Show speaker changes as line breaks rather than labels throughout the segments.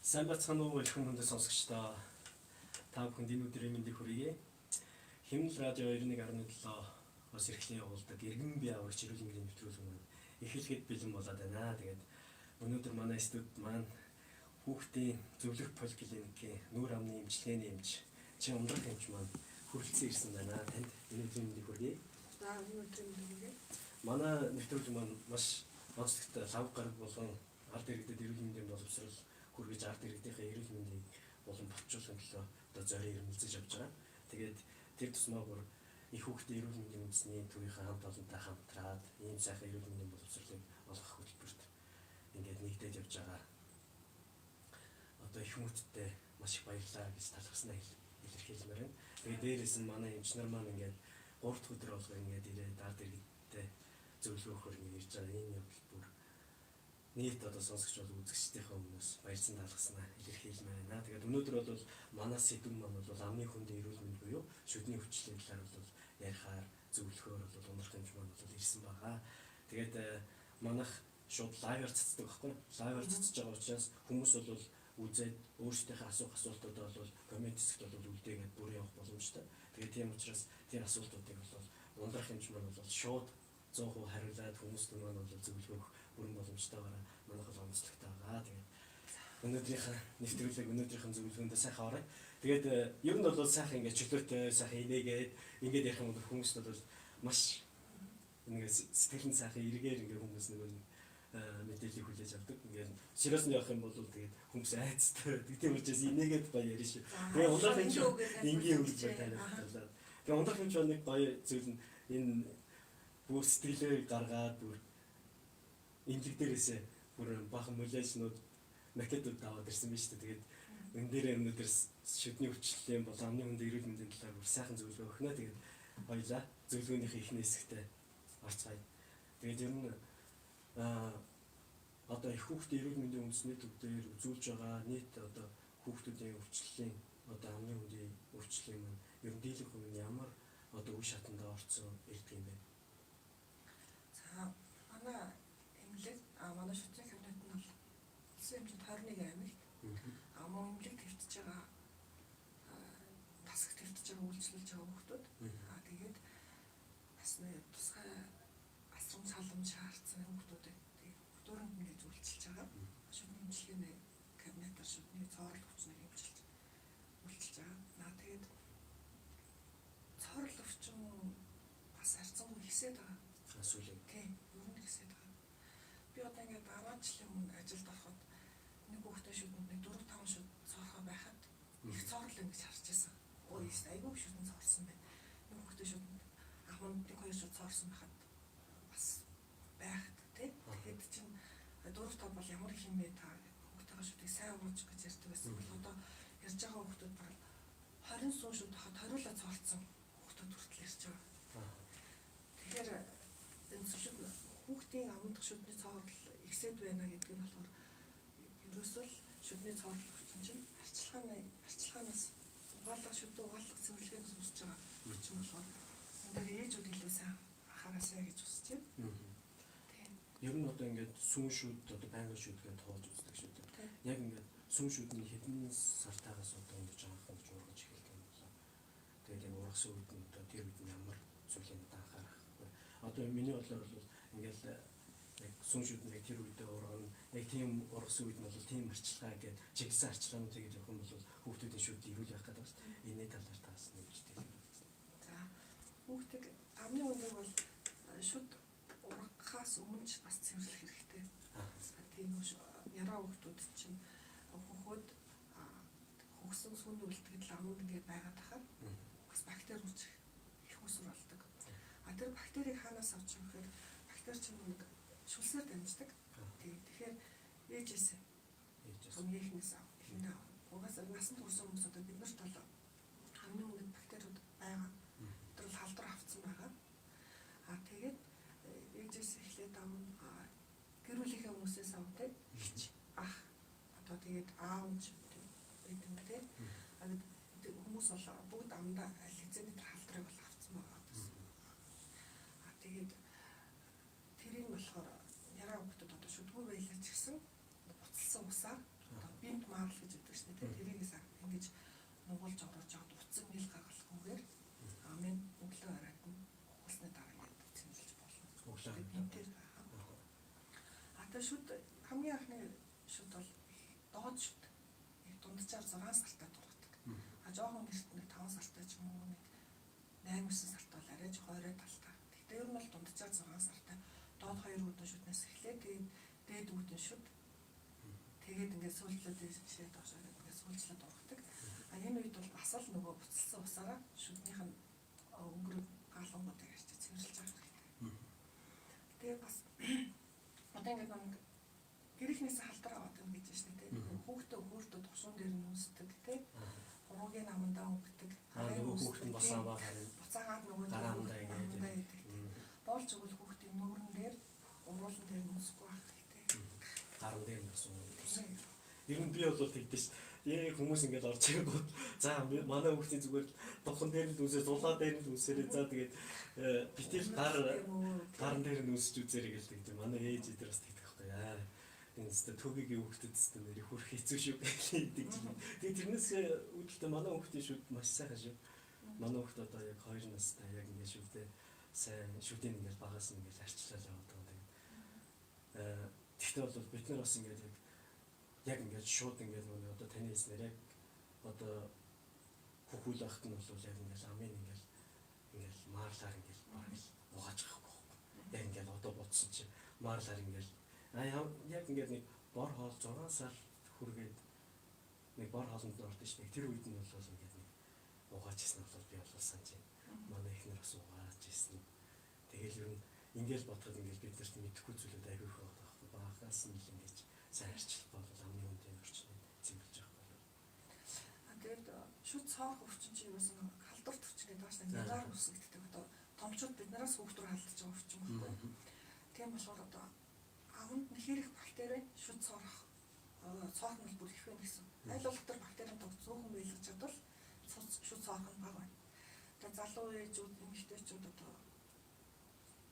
Сайн байцгаана уу, эрхэм хүндэт сонсогчдоо. Та бүхэнд энэ өдрийн мэндийг хүргье. Химнэл радио 91.7 бас эрхлэн явуулдаг Иргэн бие аврагч эрүүл мэндийн нэвтрүүлэг маань эхлэхэд бэлэн болоод байна. Тэгээд өнөөдөр манай студид маань хүүхдийн зөвлөх поликлиникийн нүүр амны эмчилгээний эмч чи ундрах эмч маань хүрэлцэн ирсэн байна. Танд энэ өдрийн мэндийг хүргье.
За, энэ өдрийн мэндийг хүргье.
Манай нэвтрүүлэг маань маш онцлогтой, лав гараг болон ард иргэдэд эрүүл мэндийн боловсрол хүргэж, ард иргэдийнхээ эрүүл мэндийг болон боловсруулахын төлөө одоо зорио ирмэлзэж явж байгаа. Тэгээд тэр тусмаа бүр их хүүхдийн эрүүл мэндийн үндэсний төвийнхээ хамт олонтой хамтраад ийм сайхан эрүүл мэндийн боловсролыг олгох хөтөлбөрт ингээд нэгдээд явж байгаа. Одоо их хүмүүсттэй маш их баярлалаа гэж талархснаа илэрхийлмээр байна. Тэгээд дээрээс нь манай эмч нар маань ингээд 3 дахь өдөр болгоо ингээд ирээд ард иргэдтэй зөвлөгөө өгөхөөр ингээд ирж байгаа. Энэ явдал бүр нийт одоо сонсогч бол үзэгчдийнхээ өмнөөс баярсан талархснаа илэрхийлмээр байна. Тэгээд өнөөдөр бол манай сэдэв маань бол амны хүндийн эрүүл мэнд буюу шүдний өвчлөлийн талаар бол ярихаар, зөвлөхөөр бол ундрах эмч маань бол ирсэн байгаа. Тэгээд манайх шууд live аар цацдаг байхгүй. Live аар цацж байгаа учраас хүмүүс бол үзээд өөрсдийнхээ асуух асуултуудаа бол comment хэсэгт бол үлдээгээд бүр явах боломжтой. Тэгээд тийм учраас тэр асуултуудыг бол ундрах эмч маань бол шууд 100% хариулаад хүмүүст маань бол зөвлөгөө өгөх бүрэн боломжтойгоор манайх бол онцлогтой байгаа. Тэгээд өнөөдрийнхээ нэвтрүүлэг, өнөөдрийнхээ зөвлөгөөндөө сайхан оръё. Тэгээд ер нь бол сайхан ингээд чөлөөтэй, сайхан инээгээд ингээд ярих юм бол хүмүүст бол маш ингээд сэтгэл нь сайхан эргээр ингээд хүмүүс нөгөө мэдээллийг хүлээж авдаг. Ингээд serious нь явах юм бол тэгээд хүмүүс айцтай байдаг. Тийм учраас инээгээд гоё ярина шүү. Тэгээд ундрах юм чи энгийн үг таниад. Тэгээд ундрах юм чи нэг гоё зүйл нь энэ бүр сэтгэлээ гаргаад бүр эмнэлэг дээрээсээ бүр бахан мулайчнууд, макетууд аваад ирсэн биз дээ. Тэгээд энэ дээрээ өнөөдөр шүдний өвчлөлийн болон амны хүндийн эрүүл мэндийн талаар бүр сайхан зөвлөгөө өгнө. Тэгээд хоёлаа зөвлөгөөнийхөө эхний хэсэгтээ орцгаая. Тэгээд ер нь одоо их хүүхдийн эрүүл мэндийн үндэсний төв дээр үзүүлж байгаа нийт одоо хүүхдүүдийн өвчлөлийн, одоо амны хүндийн өвчлөлийн маань ер нь дийлэнх хувь нь ямар одоо үе шатанд орцсон ирдэг юм бэ?
За, манай эмнэлэг, манай шүдний кабинет нь бол улсын хэмжээнд 21 аймагт мөн эмнэлэг твтж байгаа, тасаг твтж байгаа, үйлчилж байгаа хүүхдүүд, тэгээд бас нэг тусгай асрам салам шаардсан хүүхдүүдийг дөрөнд ингэж үйлчилж байгаа. Шүдний эмчилгээний кабинетаар шүдний цоорол өвчнөр эмчилж үйлчилж байгаа. Наа тэгээд цоорол өвчин бас харьцангуй ихсээд байгаа.
Сүүлийн.
Тийм, ер нь ихсээд байгаа. Би одоо ингээд 10 жилийн өмнө ажилд ороход нэг хүүхдээ шүдэнд нэг 4 5 шүд цоорхоо байхад их цоорол ингэж харж байсан. Өө, айгүй шүдэн цоорсон байна. Нэг хүүхдээ шүдэнд аманд нэг хоёр шүд цоорсон байхад бас байхад тий. Тэгэхэд чинь 4 5 бол ямар их юм бэ та, хүүхдтэйгээ шүдийг сайн ууж гэж ярьдаг байсан бол одоо ярьж байгаа хүүхдүүд бараг 20 сүүн шүд хахад 20-лаа цоорцсон хүүхдүүд хүртэл ярьж байгаа. Тэгэхээр энэ шүд хүүхдийн амандах шүдний цоорол ихсээд байна гэдэг нь болохоор ерөөсөө л шүдний цоорол өвчин чинь арчилгаанаас угаалга, шүдэн угаалга цэвэрлэгээнээс үүсэж байгаа өвчин болохоор энэ дээр ээжүүд илүү сайн анхаараасай гэж хүсэж байна. Тийм.
Ер нь одоо ингээд сүүн шүд, одоо байнгын шүд гэж тоож үздэг шүү дээ. Яг ингээд сүүн шүд нь хэдэн сартаагаас одоо ингэж анх ингэж ургаж эхэлдэг юм болоо. Тэгээд яг ургасан үед нь одоо тэр үед нь ямар зүйлийг одоо анхаарах вэ? Одоо миний бодлоор бол ингээд яг сүүн шүд нь яг тэр үедээ ургана. Яг тийм ургасан үед нь бол тийм арчилгаа гэдэг чиглэсэн арчилгаанууд хийж явах юм бол хүүхдүүдийн шүд эрүүл байх гэдэг байна. Энэний талаар таас нэмж хэлээ.
За, хүүхдийг амны хүндийг бол шүд ургахаас өмнө ч бас цэвэрлэх хэрэгтэй. Тийм үү, яраа хүүхдүүд чинь хөхөөд хөгсөн сүүний үлдэгдэл аманд ингээд байгаад тахаар бас бактери үүсэх их үүсвэр болдог. А тэр бактерийг хаанаас авч байгаа гэхээр бактери чинь нэг шүлсээр дамждаг. Тийм. Тэгэхээр ээжээс, хамгийн эхнээс ав. Эхнээ ав. Угаасаа насанд хүрсэн хүмүүс одоо бид нарт бол амны хүндэд бактериуд байгаа. Тэр бол халдвар авцсан байгаа. А тэгээд ээжээс эхлээд авна. Гэр бүлийнхээ хүмүүсээс ав, тийм. Эгч, ах, одоо тэгээд аав ч гэдэг юм, тийм. А хүмүүс бол бүгд амдаа аль хэзээний тэр халдварыг бол авцсан байгаа. А тэгээд тэрийг болохоор яраа хүүхдүүд одоо шүдгүй байлаа ч гэсэн буцалсан усаар одоо бинт марл гэж өгдөг шнэ тий. Тэрийгээс ингэж нугалж оруулж аваад утсан мэл гаргалахгүйгээр амын өглөө оройд нь ухуулсны дараа ингээд цэвэрлэж болно.
Өглөө.
Тэр а тэгээ шүд хамгийн анхны шүд бол доод шүд. Дунджаар 6 сартай тургадаг. А жоохон гэрт нэг 5 сартай ч юм уу нэг 8 9 сартай бол арай ч хойрой талтай. Гэхдээ ер нь бол дунджаар 6 сартай доод 2 үүдэн шүднээс эхлээд тэгээд дээд үүдэн шүд. Тэгээд ингээд сүүлчлээд шээ доошоо ингээд сүүлчлээд ургадаг. А энэ үед бол бас л нөгөө буцалсан усаараа шүднийх нь өнгөрөг гаалангуудыг арчиж цэвэрлж авах хэрэгтэй. Тэгээд бас одоо ингээд нэг гэрийнхнээс халдар аваад байна гэж байна тийм. Хүүхдээ хөөртөө тушуун дээр нь үнсдэг тийм. Уруугийн амандаа өнгөдөг.
Нөгөө хүүхэд нь бас аваа харин
буцаагаад нөгөө
амандаа ингээд
идэг. Болж өгвөл хүүхдийн нүүрэн дээр уруулан дээр нь үнсэхгүй байх хэрэгтэй.
Гаран дээр нь бас үнсэх. Ер нь би бол тэгдэж ш. Яг хүмүүс ингээд орж ирэнгүүт за манай хүүхдийн зүгээр духан дээр нь үнсээ, зулаа дээр нь үнсээрээ за тэгээд битэл гар гаран дээр нь үнсэж үзээрэй гэж тэгдэг. Манай ээж эдэр бас тэгдэг байхгүй яа. Энэ зү төгийн хүүхдэд зү нэр хүрх хэцүү шүү гэдэг чинь. Тэгээд тэрнээс үүдэлтэй манай хүүхдийн шүд маш сайхан шүү. Манай хүүхд одоо яг 2 настай яг ингээд шүдээ сайн шүдийн ингээд багаас нь ингээд арчлал яваад байгаа. Тэгээд тэгтээ бол бид нар бас ингээд яг ингээд шууд ингээд нөгөө одоо таны хэлснээр яг одоо хөхүүл байхад нь бол яг ингээд амын ингээд ингээд маарлаар ингээд бараг л угааж байгаа байхгүй. Яг ингээд одоо бодсон чинь маарлаар ингээд яг ингээд нэг бор хоол 6 сар хүргээд нэг бор хоолнд нь ордон шүү дээ. Тэр үед нь бол ингээд нэг угааж ирсэн бол би бол санаж байна. Манай эхнэр бас угааж ирсэн. Тэгэл ер нь ингээл бодоход ингээл бид нарт мэдэхгүй зүйлүүд аягүй их байгаа байхгүй. Багаас нь л ингэж сайн арчлах бол амны хүндийн орчныг цэвэрлж явах бол.
Тэгээд шүд цоох өвчин чинь юусэн халдвар төрчин гэдэг байна шүү дээ. Янгаар үсгэгддэг. Одоо томчууд биднээс хүүхд рүү халдаж байгаа өвчин байхгүй. Тийм болохоор одоо аманд нэхэр их бактери шүд цоорох цоох нь бүр их байна гэсэн. Аль болох тэр бактерийн тог цөөхөн байлгаж чадвал шүд цоох нь бага байна. Тэгээ залуу ээжүүд, эмэгтэйчүүд одоо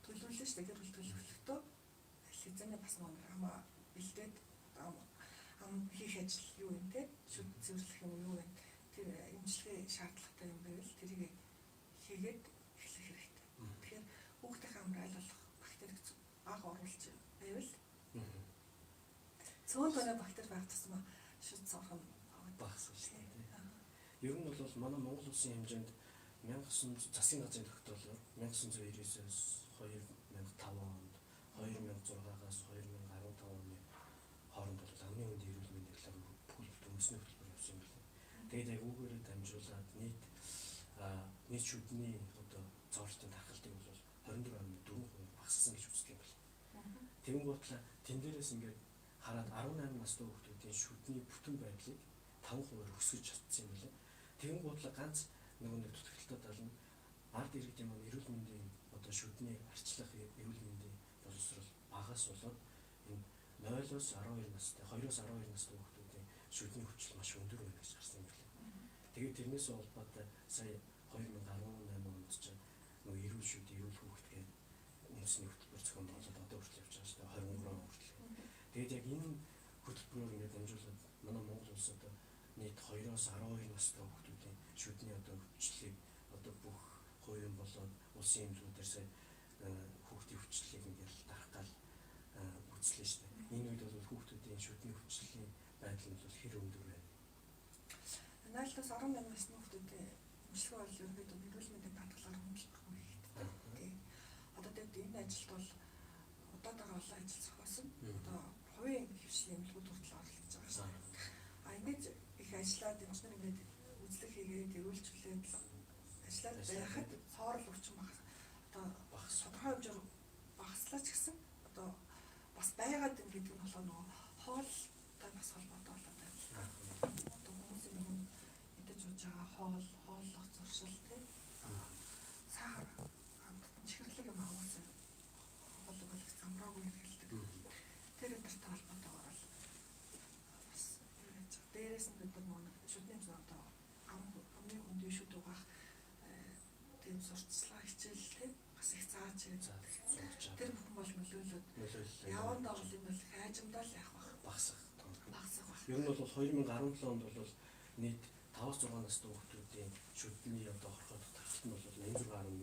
төлөвлөн шүү дээ. Гэр бүл төлөвлөхдөө аль хэзээний бас нэг амаа бэлдээд ам хийх ажил юу юм те шүд цэвэрлэх юм юу вэ? Тэр эмчилгээ шаардлагатай юм байвал тэрийг хийгээд эхлэх хэрэгтэй. Тэгэхээр хүүхдийн амар аль болох бактерийг бага оруулж байвал цөөн дөрөө бактери байх тусмаа шүд цоох нь
багасна шүү дээ. Ер нь бол манай Монгол улсын хэмжээнд 1900 засгийн газрын тогтоолоор 1999-өөс 2005 онд 2006-аас 2015 оны хооронд бол амны хүндийн эрүүл мэндийн талаар бүхэл үндэсний хөтөлбөр явсан юм байна. Тэгээд яг үүгээрээ дамжуулаад нийт шүдний одоо цоолтын тархалтыг бол 24.4% багассан гэж үздэг юм байна. Тэгэнгүүтлээ тэн дээрээс ингээд хараад 18 настай хүүхдүүдийн шүдний бүтэн байдлыг 5% өсгөж чадсан юм байна. Тэгэнгүүтлээ ганц нөгөө нэг дутагдaltaй тал нь ард иргэдийн маань эрүүл мэндийн одоо шүдний арчлах эрүүл мэндийн боловсрол багаас болоод энэ 0-оос 12 настай, 2-оос 12 настай хүүхдүүдийн шүдний хүчил маш өндөр байна гэж гарсан юм байна. Тэгээд тэрнээс холбоотой сая 2018 онд ч нөгөө эрүүл шүд, эрүүл хүүхэд гэдэг үндэсний хөтөлбөр зохион байгуулаад одоо хүртэл явж байгаа шүү дээ. 23 он хүртэл. Тэгээд яг энэ хөтөлбөрөөр ингээд дамжуулаад манай Монгол улс одоо нийт 2-оос 12 настай хүүхдүүдийн шүдний одоо хүчлийг одоо бүх хувийн болоод улсын эмнэлгүүдээр сая хүүхдийн хүчлийг ингээд дарах гал үзлээ шүү дээ. Энэ үед бол хүүхдүүдийн шүдний хүчлийн байдал нь бол хэр өндөр байна.
0-аас 18 насны хүүхдүүдийн эмчилгээ бол ерөнхийдөө эрүүл мэндийн даатгалаар хөнгөлөхгүй хийгддэг. Тийм. Одоо тэгээд энэ ажилд бол удаадаа олон ажил зохиосон. Одоо хувийн хвшлийн эмнэлгүүд хүртэл оролцож байгаа шүү дээ. А ингэж их ажиллаад эмчнэр ингээд үзлэг хийгээд эрүүлжүүлээд ажиллаад байхад цоорол өвчин багас одоо тодорхой хэмжээр багаслаа ч гэсэн одоо бас байгаад юм гэдэг нь болохоор нөгөө хоолтой бас холбоотой болоод байна. Одоо хүмүүсийн нөгөө идэж ууж байгаа хоол, хооллох зуршил тийм сахар амт чихэрлэг юм агуулсан хоолыг бол их замраагүй хэрэглэдэг. Тэр өдөртэй холбоотойгоор бол бас юу яаж байгаа. Дээрээс нь бид нар нөгөө шүдний зүүн одоо амны хүндийн шүд угаах тийм сурталчилгаа хичээл тийм бас их зааж тэр бүхэн бол нөлөөлөд явандаа бол энэ бол хайжамдаа л явах
багасах.
Багасах байх.
Ер нь бол 2017 онд бол нийт 5-6 настай хүүхдүүдийн шүдний одоо хорхоо тархалт нь бол 86.1%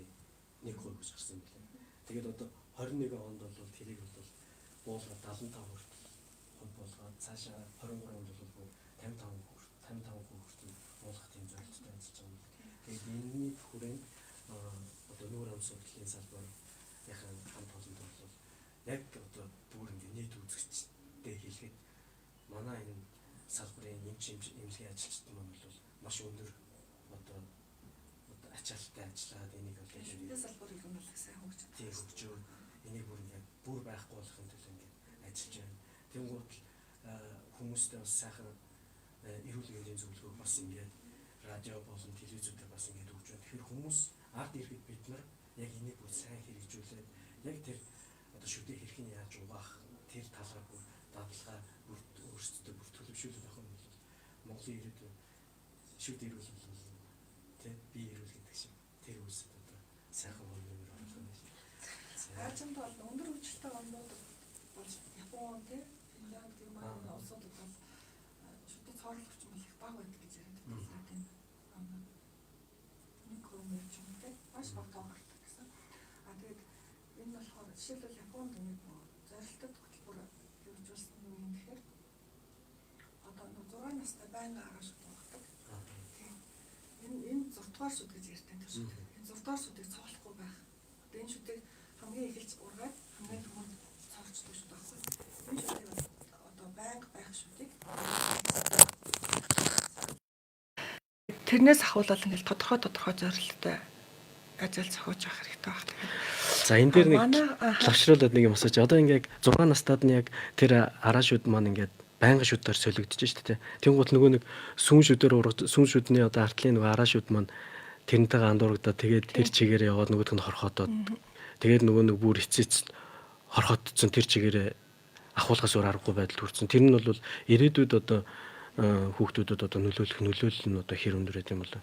гэж гарсан юм байна. Тэгээд одоо 21 онд бол тэрийг бол буулгаад 75 хүртэл хувь болгоод цаашаа 23 онд бол бүр 55% хүртэл буулгах тийм зорилттой ажиллаж байгаа юм. Тэгээд энэний хүрээнд одоо нүүр ам судлалын салбар яхан хамт олонд бол яг одоо бүр ингэ нийт үзэгчтэй хэлэхэд манай энэ салбарын эмч эмнэлгийн ажилчид маань бол маш өндөр одоо ачаалттай ажиллаад энийг бол
шүдний салбар ер нь бол их сайн хөгжиж
тийм хөгжөөд энийг бүр яг бүр байхгүй болохын төлөө ингэ ажиллаж байна. Тэнгуут л хүмүүстэй бас сайхан эрүүл мэндийн зөвлөгөөг бас ингээд радио болон телевизүүдээр бас ингээд өгч байна. Тэгэхээр хүмүүс ард иргэд бид нар яг энийг бүр сайн хэрэгжүүлээд яг тэр одоо шүдээ хэрхэн яаж угаах тэр талаар бүр дадлага бүр өөрсдөө бүр төлөвшүүлээд авах юм бол Монголын ирээдүйн шүд эрүүл бол тий бие эрүүл гэдэг шиг тэр үйлсэд одоо сайхан хоног нэмэр оруулах юм байна.
Аажимд бол өндөр хөгжилтэй орнууд бол Япон тий Финланд Герман улсуудад бол шүдний цоорлол хүчин бол их бага байдаг гэж яриад байдаг. Тийм нэг хүмүүс ч юм тий маш бага тоо гардаг гэсэн. А тэгээд энэ болохоор жишээлбэл Японд нэг зорилттой хөтөлбөр хэрэгжүүлсэн нь юу юм гэхээр одоо нэг 6 настай байнга араа шүд угадаг. Тийм. Энэ 6 дугаар шүд гэж ярьдаг тэр шүд. Энэ 6 дугаар шүдийг цоолохгүй байх. Одоо энэ шүдийг хамгийн эхэлж ургаад хамгийн түрүүнд цоорчдог шүд байхгүй. Энэ шүдийг одоо байнга байх шүдийг тэрнээс ахуулаад ингээл тодорхой зорилттой ажил зохиож авах хэрэгтэй байх.
За энэ дээр нэг лавшруулаад нэг юм асууч. Одоо ингээд 6 настад нь яг тэр араа шүд маань ингээд байнга шүдээр солигдож шүү дээ. Тэнгуут нөгөө нэг сүүн шүдээр ургаж сүүн шүдний одоо артлын нөгөө араа шүд маань тэрнтэйгээ андуурагдаад тэгээд тэр чигээрээ яваад нөгөөх нь хорхоотоод тэгээд нөгөө нэг бүр эцэц хорхоотцсон тэр чигээрээ ахуулахаас өөр аргагүй байдалд хүрсэн. Тэр нь бол ирээдүйд одоо хүүхдүүдэд одоо нөлөөлөх нөлөөлөл нь одоо хэр өндөр байд юм бол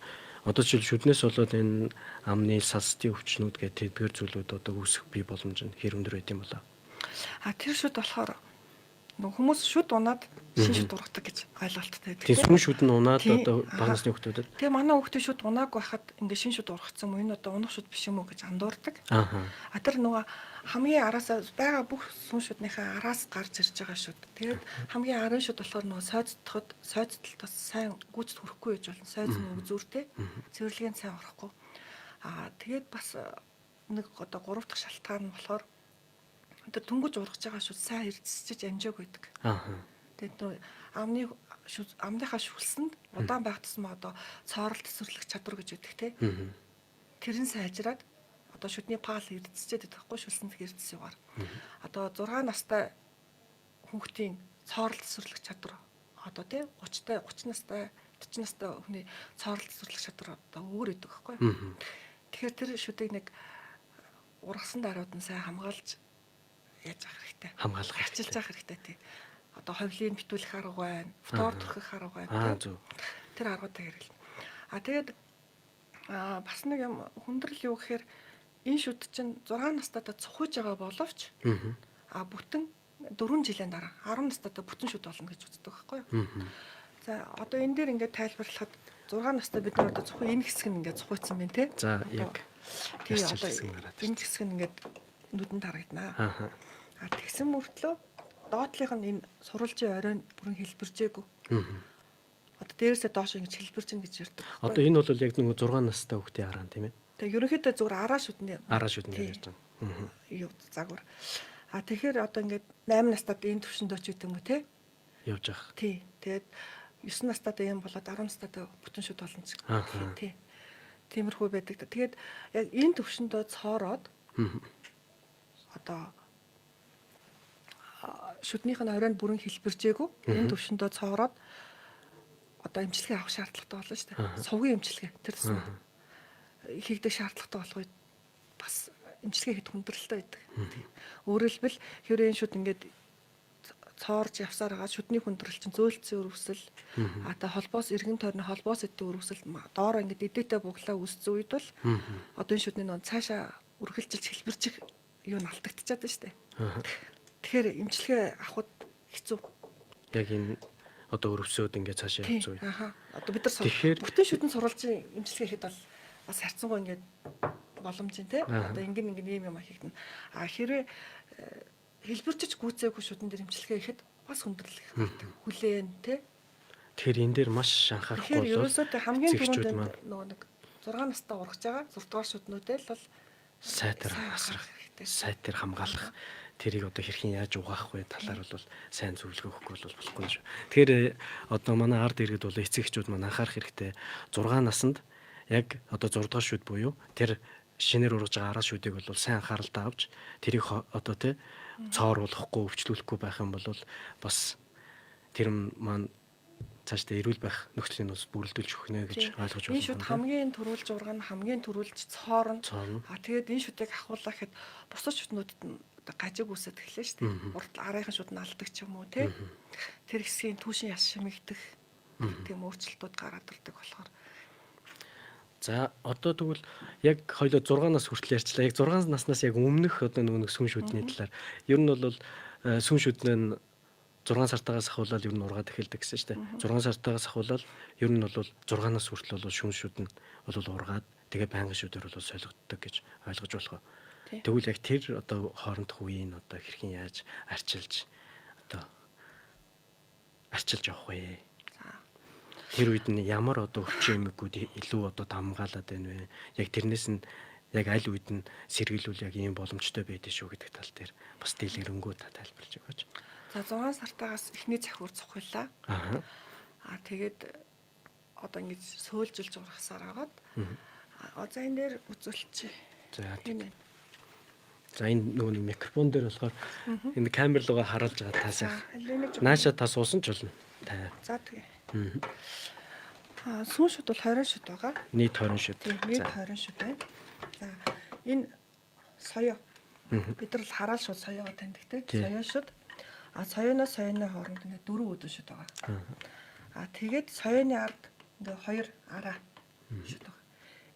одоо жишээл шүднээс болоод энэ амны салстын өвчнүүд гэх тэдгэр зүйлүүд одоо үүсэх бий боломж нь хэр өндөр байд юм болоо.
А тэр шүд болохоор нөгөө хүмүүс шүд унаад шин шүд ургадаг гэж ойлголттой байдаг.
Тийм сүүн шүд нь унаад одоо бага насны хүүхдүүдэд.
Тэгээ манай хүүхдийн шүд унаагүй байхад ингээ шин шүд ургацсан юм уу? Энэ одоо унах шүд биш юм уу гэж андуурдаг. А тэр нөгөө хамгийн араасаа байгаа бүх сүүн шүднийхээ араас гарч ирж байгаа шүд. Тэгээд хамгийн арын шүд болохоор нөгөө сойцдоход сойцдолд бас сайн гүйцэд хүрэхгүй байж болно. Сойц нь өгзүүртэй. Цэвэрлэгээнд сайн орохгүй. А тэгээд бас нэг одоо 3 дахь шалтгаан нь болохоор тэр дөнгөж ургаж байгаа шүд сайн эрдэсчиж амжаагүй байдаг. Тэгээд нөө амны амныхаа шүлсэнд удаан байх тусмаа одоо цоорол төсвөрлөх чадвар гэж өгдөг те. Тэр нь сайжраад одоо шүдний паал эрдэсчээд байдаг хгүй шүлсэнд эрдэс югаар. Одоо 6 настай хүүхдийн цоорол төсвөрлөх чадвар одоо те 30 настай 40 настай хүний цоорол төсвөрлөх чадвар одоо өөр өгдөг байхгүй. Тэгэхээр тэр шүдийг нэг ургасан даруйд нь сайн хамгаалж яаж авах хэрэгтэй.
Хамгаалах
арчилж авах хэрэгтэй тий. Одоо ховлыг битүүлэх арга байна, фтор түрхэх арга байна.
Зөв.
Тэр аргуудыг хэрэглэнэ. А тэгээд бас нэг юм хүндрэл юу гэхээр энэ шүд чинь 6 настайдаа цухуйж байгаа боловч а бүтэн 4 жилийн дараа 10 настайдаа бүтэн шүд болно гэж үздэг байхгүй юу? За одоо энэ дээр ингээд тайлбарлахад 6 настай бид нар одоо цухуй энэ хэсэг нь ингээд цухуйцсан байна тий.
За яг
тий одоо энэ хэсэг нь ингээд нүдэнд харагданаа. А тэгсэн мөртлөө доотлих нь энэ сурвалжийн оройн бүрэн хэлбэржээгүй. Одоо дээрээсээ доош ингэж хэлбэрж ин гэж ярьдаг.
Одоо энэ бол яг нөгөө 6 настай хүүхдийн араа тийм ээ.
Тэгээ ерөнхийдөө зүгээр араа шүдний
араа шүдний ярьж байгаа.
Юу загвар. А тэгэхээр одоо ингээд 8 настайд энэ төвшөнд очиж идэм үү те?
Явж явах.
Тий. Тэгээд 9 настайд юм болоод 10 настайд бүтэн шүд болно ч тий. Тиймэрхүү байдаг. Тэгээд яг энэ төвшөндөө цоороод одоо шүднийх нь оройн бүрэн хэлбэржээгүй энэ төвшөндөө цоороод одоо эмчилгээ авах шаардлагатай болно шүү дээ. Сувгийн эмчилгээ тэр тусмаа хийгдэх шаардлагатай болох үед бас эмчилгээ хийх хүндрэлтэй байдаг. Өөрөөр хэлбэл хэрвээ энэ шүд ингээд цоорж явсаар байгаа шүдний хүндрэл чинь зөөлцсөн өрөвсөл а та холбоос эргэн тойрны холбоос эдийн өрөвсөл доороо ингээд эдээтэй буглаа үүссэн үед бол одоо энэ шүдний нөө цаашаа үргэлжилж хэлбэрчих юу н алдагдчихад байна шүү дээ. Тэгэхээр эмчилгээ авахд хэцүү.
Яг энэ одоо өрөвсөөд ингээд цаашаа явж байгаа.
Аха. Одоо бид нар
Тэгэхээр
бүтэн шүдэн сурвалжийн эмчилгээ хийхэд бол бас харьцангуй ингээд боломж юм те. Одоо ингэн ингэн ийм юм хийгдэн. А хэрвээ хэлбэрчиж гүйцээгүй шүдэн дээр эмчилгээ хийхэд бас хүндрэл их гардаг. Хүлээн те.
Тэгэхээр энэ дээр маш анхаарахгүй
бол ерөөсөө тэ хамгийн
эцэг
түрүүнд
эхчүүд маань
нөгөө нэг 6 настай ургаж байгаа 6 дугаар шүднүүдээ л бол
сайтар
сайн
асрах,
анхаарах хэрэгтэй.
сайтар хамгаалах тэрийг одоо хэрхэн яаж угаах вэ талаар бол сайн зөвлөгөө өгөхгүй бол болохгүй юм шүү. Тэгэхээр одоо манай ард иргэд бол эцэг эхчүүд маань анхаарах хэрэгтэй. 6 наснд яг одоо 6 дугаар шүд буюу тэр шинээр ургаж байгаа араа шүдийг бол сайн анхааралтай авч тэрийг одоо тий цооруулахгүй, өвчлүүлэхгүй байх юм бол бас тэр маань цаашдаа эрүүл байх нөхцөлийн бас бүрэлдүүлж өгнө гэж ойлгож
Энэ
байна.
шүд хамгийн түрүүлж ургана, хамгийн түрүүлж цоорно.
Цоорно.
А тэгээд энэ шүдийг ахуулаа гэхэд бусад шүднүүдэд нь одоо гажиг үүсээд эхлэв шүү дээ. Урд арийнхын шүд нь алдаг ч юм уу те. Тэр хэсгийн түүшин яс шимэгдэх тийм өөрчлөлтүүд гараад ирдэг болохоор.
За одоо тэгвэл яг хоёлоо 6 нас хүртэл ярьчлаа. Яг 6 наснаас яг өмнөх одоо нөгөө нэг сүн шүдний талаар. Ер нь бол сүн шүдэн нь 6 сартаагаас ахуулаад ер нь ургаад эхэлдэг гэсэн шүү дээ. 6 сартаагаас ахуулаад ер нь бол 6 нас хүртэл бол шүн шүдэн бол ургаад тэгээ байнгын шүдээр бол солигддог гэж ойлгож болох.
Тий.
Тэгвэл яг тэр одоо хоорондох үеийг одоо хэрхэн яаж арчилж одоо арчилж явах вэ?
За.
Тэр үед нь ямар одоо өвчин эмэггүүд илүү одоо дамгаалаад байна вэ? Яг тэрнээс нь яг аль үед нь сэргийлүүл яг ийм боломжтой байдэн шүү гэдэг тал дээр бас дэлгэрэнгүй та тайлбарлаж өгөөч.
За 6 сартаагаас эхний захиур цохиулаа.
Аа.
А тэгээд одоо ингэж сөөлжилж ургасаар агаад. А за энэ дээр үзүүлчихье.
За
Энэ байна.
За энэ нөгөө нэг микрофон дээр болохоор энэ камер руугаа харуулж байгаа таас
За
яах.
энэ нэг
Нааша та суусан ч болно. Та.
За тэгээ. Аа сүүн шүд бол 20 шүд байгаа.
Нийт 20 шүд.
Тийм, нийт
За.
20 шүд байна. За энэ соёо. Бид нар л хараал шүд соёогоо таньдаг те.
Тий.
Соёо шүд. А соёоноос соёоны хооронд ингээд дөрвөн өдөн шүд байгаа. А тэгээд соёоны ард ингээд хоёр араа шүд байгаа.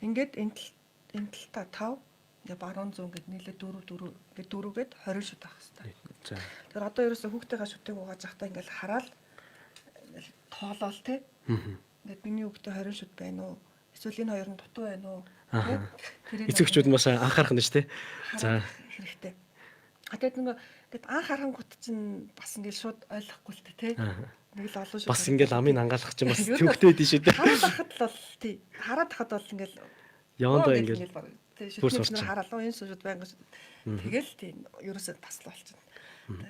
Ингээд энэ тал энэ талтаа 5 ингээд баруун зүүн ингээд нийлээ 4 4 ингээд дөрвгээд 20 шүд авах хэрэгтэй.
За.
Тэгэхээр одоо ерөөсө хүүхдийнхаа шүтийг угааж явахдаа ингээд хараал ингээл тоолоол те. Ингээд миний хүүхдээ 20 шүд байна уу? Эсвэл энэ хоёр нь дутуу байна уу? Тэ? Тэрийг
Эцэг эхчүүд нь бас анхаарах нь шүү дээ. За.
харах хэрэгтэй. А тэгээд нөгөө ингээд анх харангуут чинь бас ингээд шууд ойлгохгүй л тэ. Нэг л олон шүд.
Бас ингээл амын ангаалах чинь бас
Ер нь
төвхтэй дээ шүү дээ.
Хараад байхад л бол тий. Хараад байхад бол ингээл
Явандаа
оо
ингээл
баг тий
бүр
шүтний
сурч.
нар хараал уу энэ шүд байнга шүд. Тэгэл тий ерөөсөө таслаа болчихно.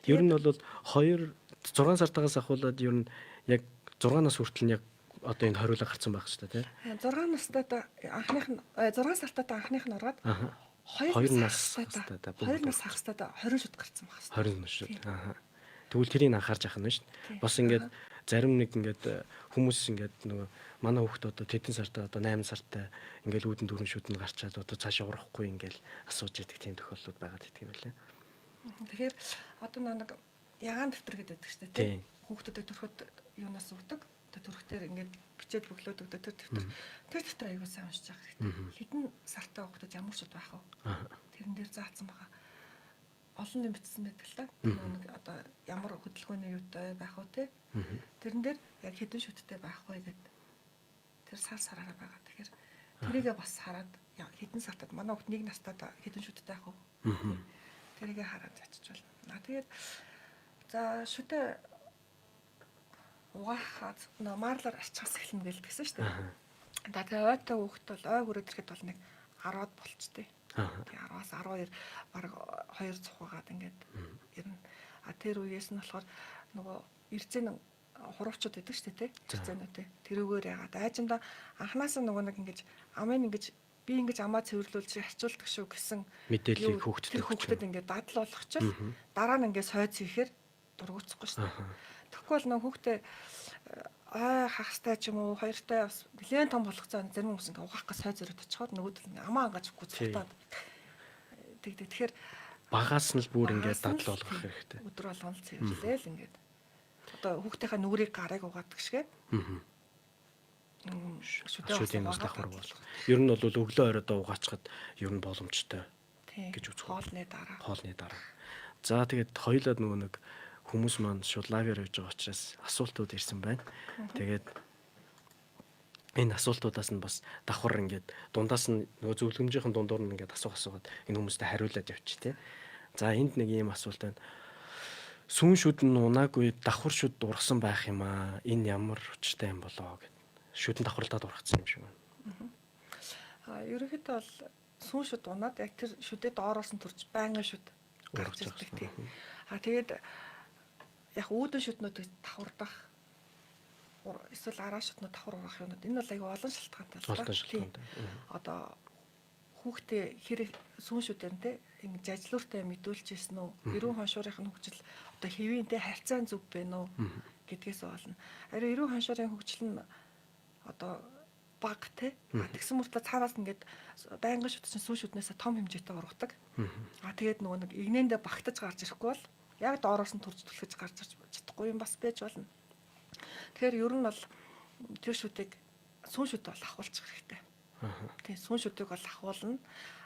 Ер нь бол 2 6 сартаагаас ахуулаад ер нь яг 6 нас хүртэл нь яг одоо энэ хориулга гарсан байх хэрэгтэй тий.
6 настай та анхных нь 6 сартаа та анхных нь ургаад
Аха.
2
Хоёр
нас
нас
хагастай
хагастай
2 нас хагастай 20 шүд гарсан байх хэрэгтэй.
20 нас шүү. Аха. Тэгвэл тэрийг анхаарч явах нь шүү.
Тий.
Бас ингээд зарим нэг ингээд хүмүүс ингээд нөгөө манай хүүхд одоо тэдэн сартаа одоо 8 сартай ингээд үүдэн дөрвөн шүдэн гарчаад одоо цаашаа урахгүй ингээд асууж идэг тийм тохиолдлууд байгаад идэг юм лээ.
Тэгэхээр одоо нэг ягаан дэвтэр гэдэг байдаг шүү дээ
Тий.
тий. Хүүхдүүдэд төрөхөд юунаас өгдөг? Одоо төрөхтөр ингээд бичээд бөглөөд өгдөг тэр дэвтэр. Тэр дэвтэр аягүй сайн уншиж явах хэрэгтэй. Хэдэн сартай хүүхдүүд ямар шүд байх вэ? Тэрэн дээр заасан байгаа. Олон юм бичсэн байдаг л та. Нөгөө нэг одоо ямар хөдөлгөөний юутай байх вэ те? Тэрэн дээр яг хэдэн шүдтэй байх вэ гэдэг тэр сар сараараа байгаа. Тэгэхээр тэрийгээ бас хараад хэдэн сартад манай хүүхд нэг настад хэдэн шүдтэй байх вэ? Тэрийгээ хараад ячиж болно. А тэгээд за шүдэ угаахад нөө марлаар арчаас эхэлнэ гэж тэгсэн шүү дээ. За тэгээ ойтой хүүхэд бол ой хүрээд ирэхэд бол нэг 10-аад болчтой. Тэгээ 10-аас 12 баг 2 цухаагаад ингээд ирнэ. А тэр үеэс нь болохоор нөгөө эрзэн хуруучууд байдаг шүү дээ, тий. Эрзэнүүд тий. Тэрүүгээр яагаад айжмда анханасаа нөгөө нэг ингэж амын ингэж би ингэж амаа цэвэрлүүлж харьцуулдаг шүү гэсэн
Мэдээллийг
юу,
хүүхдэд
тэр
өгч
хүүхдэд ингээд дадлал болгочвол дараа нь ингээд сойц ихээр дургуутсахгүй шүү дээ. Тэгэхгүй бол нөгөө хүүхдээ ой хагастай ч юм уу хоёртай бас нэлээд том болох цаа зарим хүмүүс ингээд угаах гэж сой зөрөд очихоор нөгөөдөл нь амаа ангаж өгөхгүй
Тий.
цухтаад тэгдэг. Тэгэхээр
Багаас нь л бүр ингээд
багаас нь л
дадлал болгох
тий,
хэрэгтэй.
Өдөр болгон л цэвэрлээл ингээд одоо хүүхдийнхаа нүрийг гарыг угаадаг шигэ. Шүдээ
Шүдийн бас давхар болох. Ер нь бол өглөө оройдоо угаачхад ер нь боломжтой
гэж
гэж үзэх
хоолны дараа.
хоолны дараа. За тэгээд хоёулаа нөгөө нэг Хүмүүс маань шууд live-аар явж байгаа учраас асуултууд ирсэн байна. Тэгээд энэ асуултуудаас нь бас давхар ингээд дундаас нь нөгөө зөвлөмжийнхэн дундуур нь ингээд асуугаад энэ хүмүүстэй хариулаад явчих тий. За энд нэг ийм асуулт байна. Сүүн шүд нь унаагүй давхар шүд ургасан байх юм аа. Энэ ямар учиртай юм болоо гэд. Шүдэн давхарлаад ургацсан юм шиг байна.
Аа ерөнхийдөө бол сүүн шүд унаад яг тэр шүдээ доороос нь төрж байнгын шүд гарч ирдэг тий. Аа тэгээд яг үүдэн шүднүүд давхардах эсвэл араа шүднүүд давхар ургах юмнууд энэ бол аягүй олон шалтгаантай л
да. Олон шалтгаантай.
Одоо хүүхдээ хэр сүүн шүдэр нь те ингэ жажлууртай мэдүүлж ирсэн үү? Эрүүн хоншуурынх нь хөгжил одоо хэвийн те харьцаан зүг байна уу гэдгээс болно. Ариу эрүүн хоншуурын хөгжил нь одоо бага те. Тэгсэн мөртлөө цаанаас ингээд байнгын шүд чинь сүүн шүднээсээ том хэмжээтэй ургадаг. А тэгээд нөгөө нэг игнэндээ багтаж гарч ирэхгүй бол яг доороос нь төрж түлхэж гарч ирч чадахгүй юм бас байж болно. Тэгэхээр ер нь бол тэр шүдийг сүүн шүд бол ахуулчих хэрэгтэй. Тийм сүүн шүдийг бол ахуулна.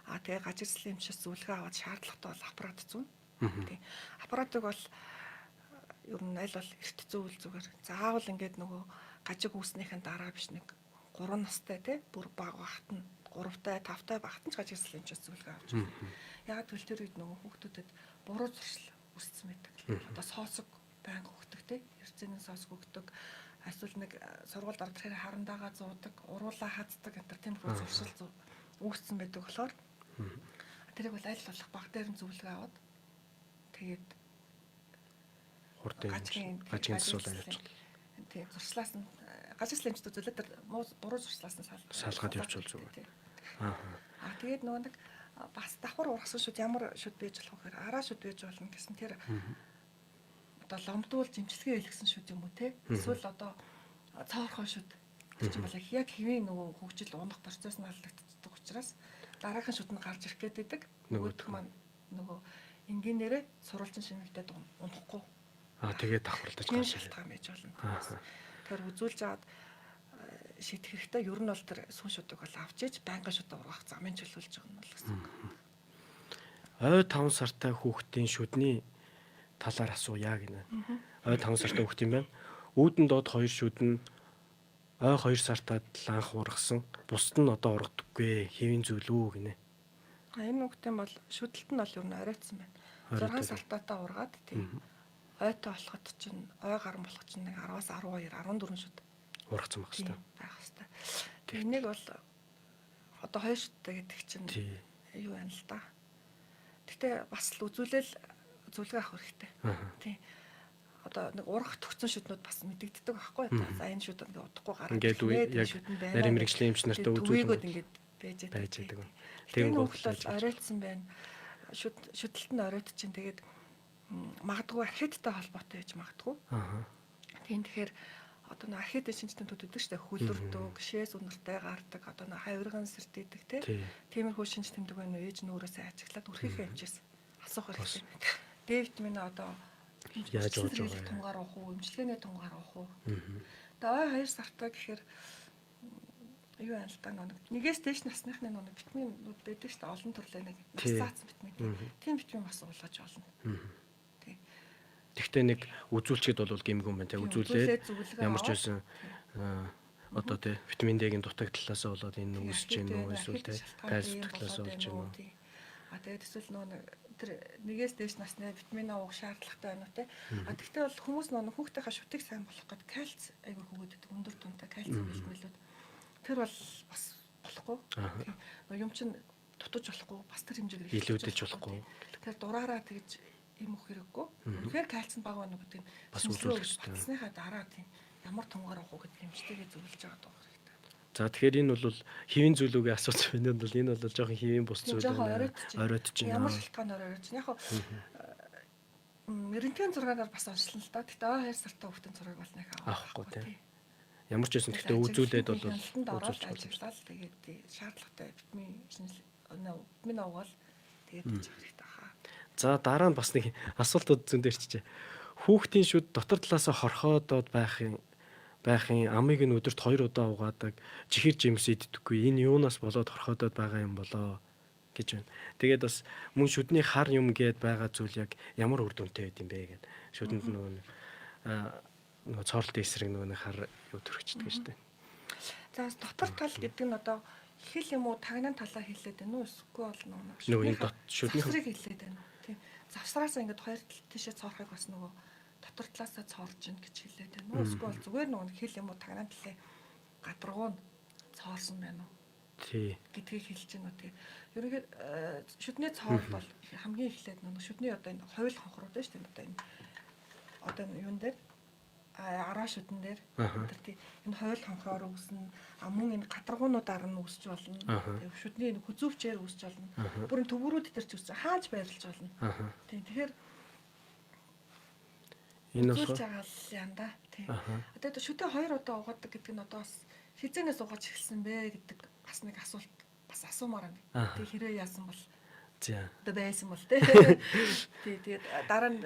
А тэгээ гажигслын эмчээс зөвлөгөө аваад шаардлагатай бол аппарат зүүн. Тийм. Аппаратыг бол ер нь аль бол эрт зүүл зүгээр. Заавал ингээд нөгөө гажиг үүснийхэн дараа биш нэг 3 настай тий бүр бага багт нь 3-тай 5-тай багт нь ч гажигслын эмчээс зөвлөгөө авч байна. Яагаад гэвэл тэр үед нөгөө хүүхдүүдэд буруу зуршил үүссэн байдаг. Одоо соосог байнга өгдөг тий эрцэнийн соосог өгдөг. Эсвэл нэг сургуульд орох тэгэхээр харандаага зуудаг, уруулаа хаздаг энэ төр тиймэрхүү зуршил үүссэн байдаг болохоор тэрийг бол аль болох баг дээр нь зөвлөгөө аваад тэгээд
хурдан гажигын засуулаа явуулчих.
Тийм зуршлаас нь гажигслын эмчд үзүүлээд тэр буруу зуршлаас нь
салгаад явуул зүгээр.
Аа. Аа тэгээд нөгөө нэг бас давхар ургасан шүд ямар шүд байж болох вэ гэхээр араа шүд байж болно гэсэн тэр одоо ломдуулж имчилгээ хийлгэсэн шүд юм уу те эсвэл одоо цоорхоо шүд тэр чинь бол яг хэвийн нөгөө хөгжил унах процесс нь алдагддаг учраас дараагийн шүд нь гарч ирэх гээд байдаг. Нөгөөх маань нөгөө энгийнээрээ сурвалжин шингэлдээд унахгүй.
Аа тэгээд давхарлаж
гарч шалтгаан байж болно. Тэгэхээр үзүүлж аваад шийдэх хэрэгтэй. Ер нь бол тэр сүүн шүдэг бол авч иж байнгын шүдэ ургах замын чөлөөлж байгаа нь бол гэсэн үг.
Ой 5 сартай хүүхдийн шүдний талаар асууя гинэ. Ой 5 сартай хүүхд юм байна. Үүдэн доод 2 шүд нь ой 2 сартаа л анх ургасан. Бусд нь одоо ургадаггүй. Хэвийн зүйл үү гинэ.
А энэ хүүхдийн бол шүдэлт нь бол ер нь оройтсан байна. 6 сартаатаа ургаад тийм. Ойтой болоход чинь ой гарan болох чинь нэг 10-аас 12, 14 шүд
ургацсан байх хэрэгтэй.
Байх хэрэгтэй. Тэрнийг бол одоо 2 шүдтэй гэдэг чинь юу байна л да. Гэтэ бас л үзүүлэл зөвлөгөө авах хэрэгтэй. Тийм. Одоо нэг урах төгсөн шүднүүд бас мэдэгддэг байхгүй. За энэ шүд ингээ удахгүй гараад
ингээд яг нарийн мэрэгжлийн эмч нартай
үзүүлээд ингээд байж
байдаг.
Тийм бол оройтсан байна. Шүд шүдэлт нь оройт чинь тэгээд магадгүй архиттай холбоотой байж магадгүй.
Аа.
Тийм тэгэхээр одоо нэг архит шинж тэмдгүүд өгдөг шүү дээ. Хөлөрдөг, шээс үнэртэй гардаг, одоо нэг хавирган сэрдийдэг тий. Тиймэрхүү шинж тэмдэг байна уу? Ээж нь өөрөөсөө ажиглаад өрхийнхээ эмчээс асуух хэрэгтэй. Д витамин одоо
яаж ууж байгаа
вэ? Тунгаар уух уу, эмчилгээний тунгаар уух уу? Тэгээ ой 2 сартай гэхээр юу юм л да нэг нэгээс дээш насныхны нэг витаминууд байдаг шүү дээ. Олон төрлийн нэг нас заасан витамин. Тийм витамин бас уулгаж болно.
Тийм. Тэгтээ нэг үзүүлчихэд бол гэмгүй юм байна те. Үзүүлээд ямар ч байсан одоо те витамин D-гийн дутагдлалаас болоод энэ үүсэж гэнэ үү эсвэл те кальц дутагдлалаас болж гэнэ үү.
А тэгээд эсвэл нөгөө тэр нэгээс дээш насны витамин уух шаардлагатай байна уу те. А тэгтээ бол хүмүүс нөгөө хүүхдийнхаа шүтийг сайн болох гээд кальц айгүй хөгөөд өгдөг өндөр тунтай кальц бэлтгэлүүд. Тэр бол бас болохгүй. Нөгөө юм чин дутаж болохгүй бас тэр хэмжээгээр
илүүдэж болохгүй.
Тэгэхээр дураараа тэгж юм өгөх хэрэггүй. Үнэхээр кальц нь бага байна уу гэдэг нь
бас үзүүлэх хэрэгтэй.
Батсныхаа дараа тийм ямар тунгаар уух уу гэдэг хэмжээгээ зөвлөж байгаа даа хэрэгтэй.
За тэгэхээр энэ бол хэвийн зүйл үгээ асуусан байна бол энэ бол жоохон хэвийн бус зүйл
байна.
Оройтж байна.
Ямар шалтгаанаар оройтж. Яг рентген зургаанаар бас онцлно л да. Гэтэ ой 2 сартай хүүхдийн зургийг бол нэг
авахгүй тийм. Ямар ч байсан гэхдээ үзүүлээд бол
үзүүлж ажиглал тэгээд шаардлагатай витамин шинжил витамин уугаал тэгээд хийж хэрэгтэй хаа.
За дараа нь бас нэг асуултууд зөндөө ирчихэ. Хүүхдийн шүд дотор талаасаа хорхоодод байхын амыг нь өдөрт 2 удаа угаадаг, чихэр жимс иддэггүй. Энэ юунаас болоод хорхоодод байгаа юм болоо гэж байна. Тэгээд бас мөн шүдний хар юм гээд байгаа зүйл яг ямар үр дүнтэй байд юм бэ гэд. Шүдэнд нөгөө нөгөө цооролтын эсрэг нөгөө нэг хар юу төрөгчдөг шүү дээ.
За дотор тал гэдэг нь одоо хэл юм уу тагнaan талаа хэлээд байна уу эсвэл бол
нөгөө энэ шүдний
завсрыг хэлээд байна уу? Тийм. Завсраасаа ингээд хоёр тал тийшээ цоорхыг бас нөгөө дотор талаасаа цоорж гин гэж хэлээд байна уу? Эсвэл зүгээр нөгөө хэл юм уу тагнaan талын гадаргуу нь цоорсон байна уу?
Тий.
Гэдгийг хэлж байна уу? Тий. Ерөнхийд шүдний цоор бол хамгийн эхлээд нөгөө шүдний одоо энэ хувил хонхрууд байна шүү дээ. Одоо энэ одоо юун дээр араа шүдэн дээр тэр тий энэ хувил хонхроор үүснэ. А мөн энэ гадаргуунуудаар нь үүсч болно. Тэгээ шүдний энэ хүзүүвчээр үүсч болно. Бүр энэ төвөрүүд дээр ч үүсч хааж байрлаж болно. Тий. Тэгэхээр
энэ
болохоор байгаа л юм да. Тий. Одоо шүдээ хоёр удаа угаадаг гэдэг нь одоо бас хизээнээс угааж эхэлсэн бэ гэдэг бас нэг асуулт бас асуумаар байна. Тэг хэрэг яасан бол
за
одоо байсан бол тий. Тий, тэгээд дараа нь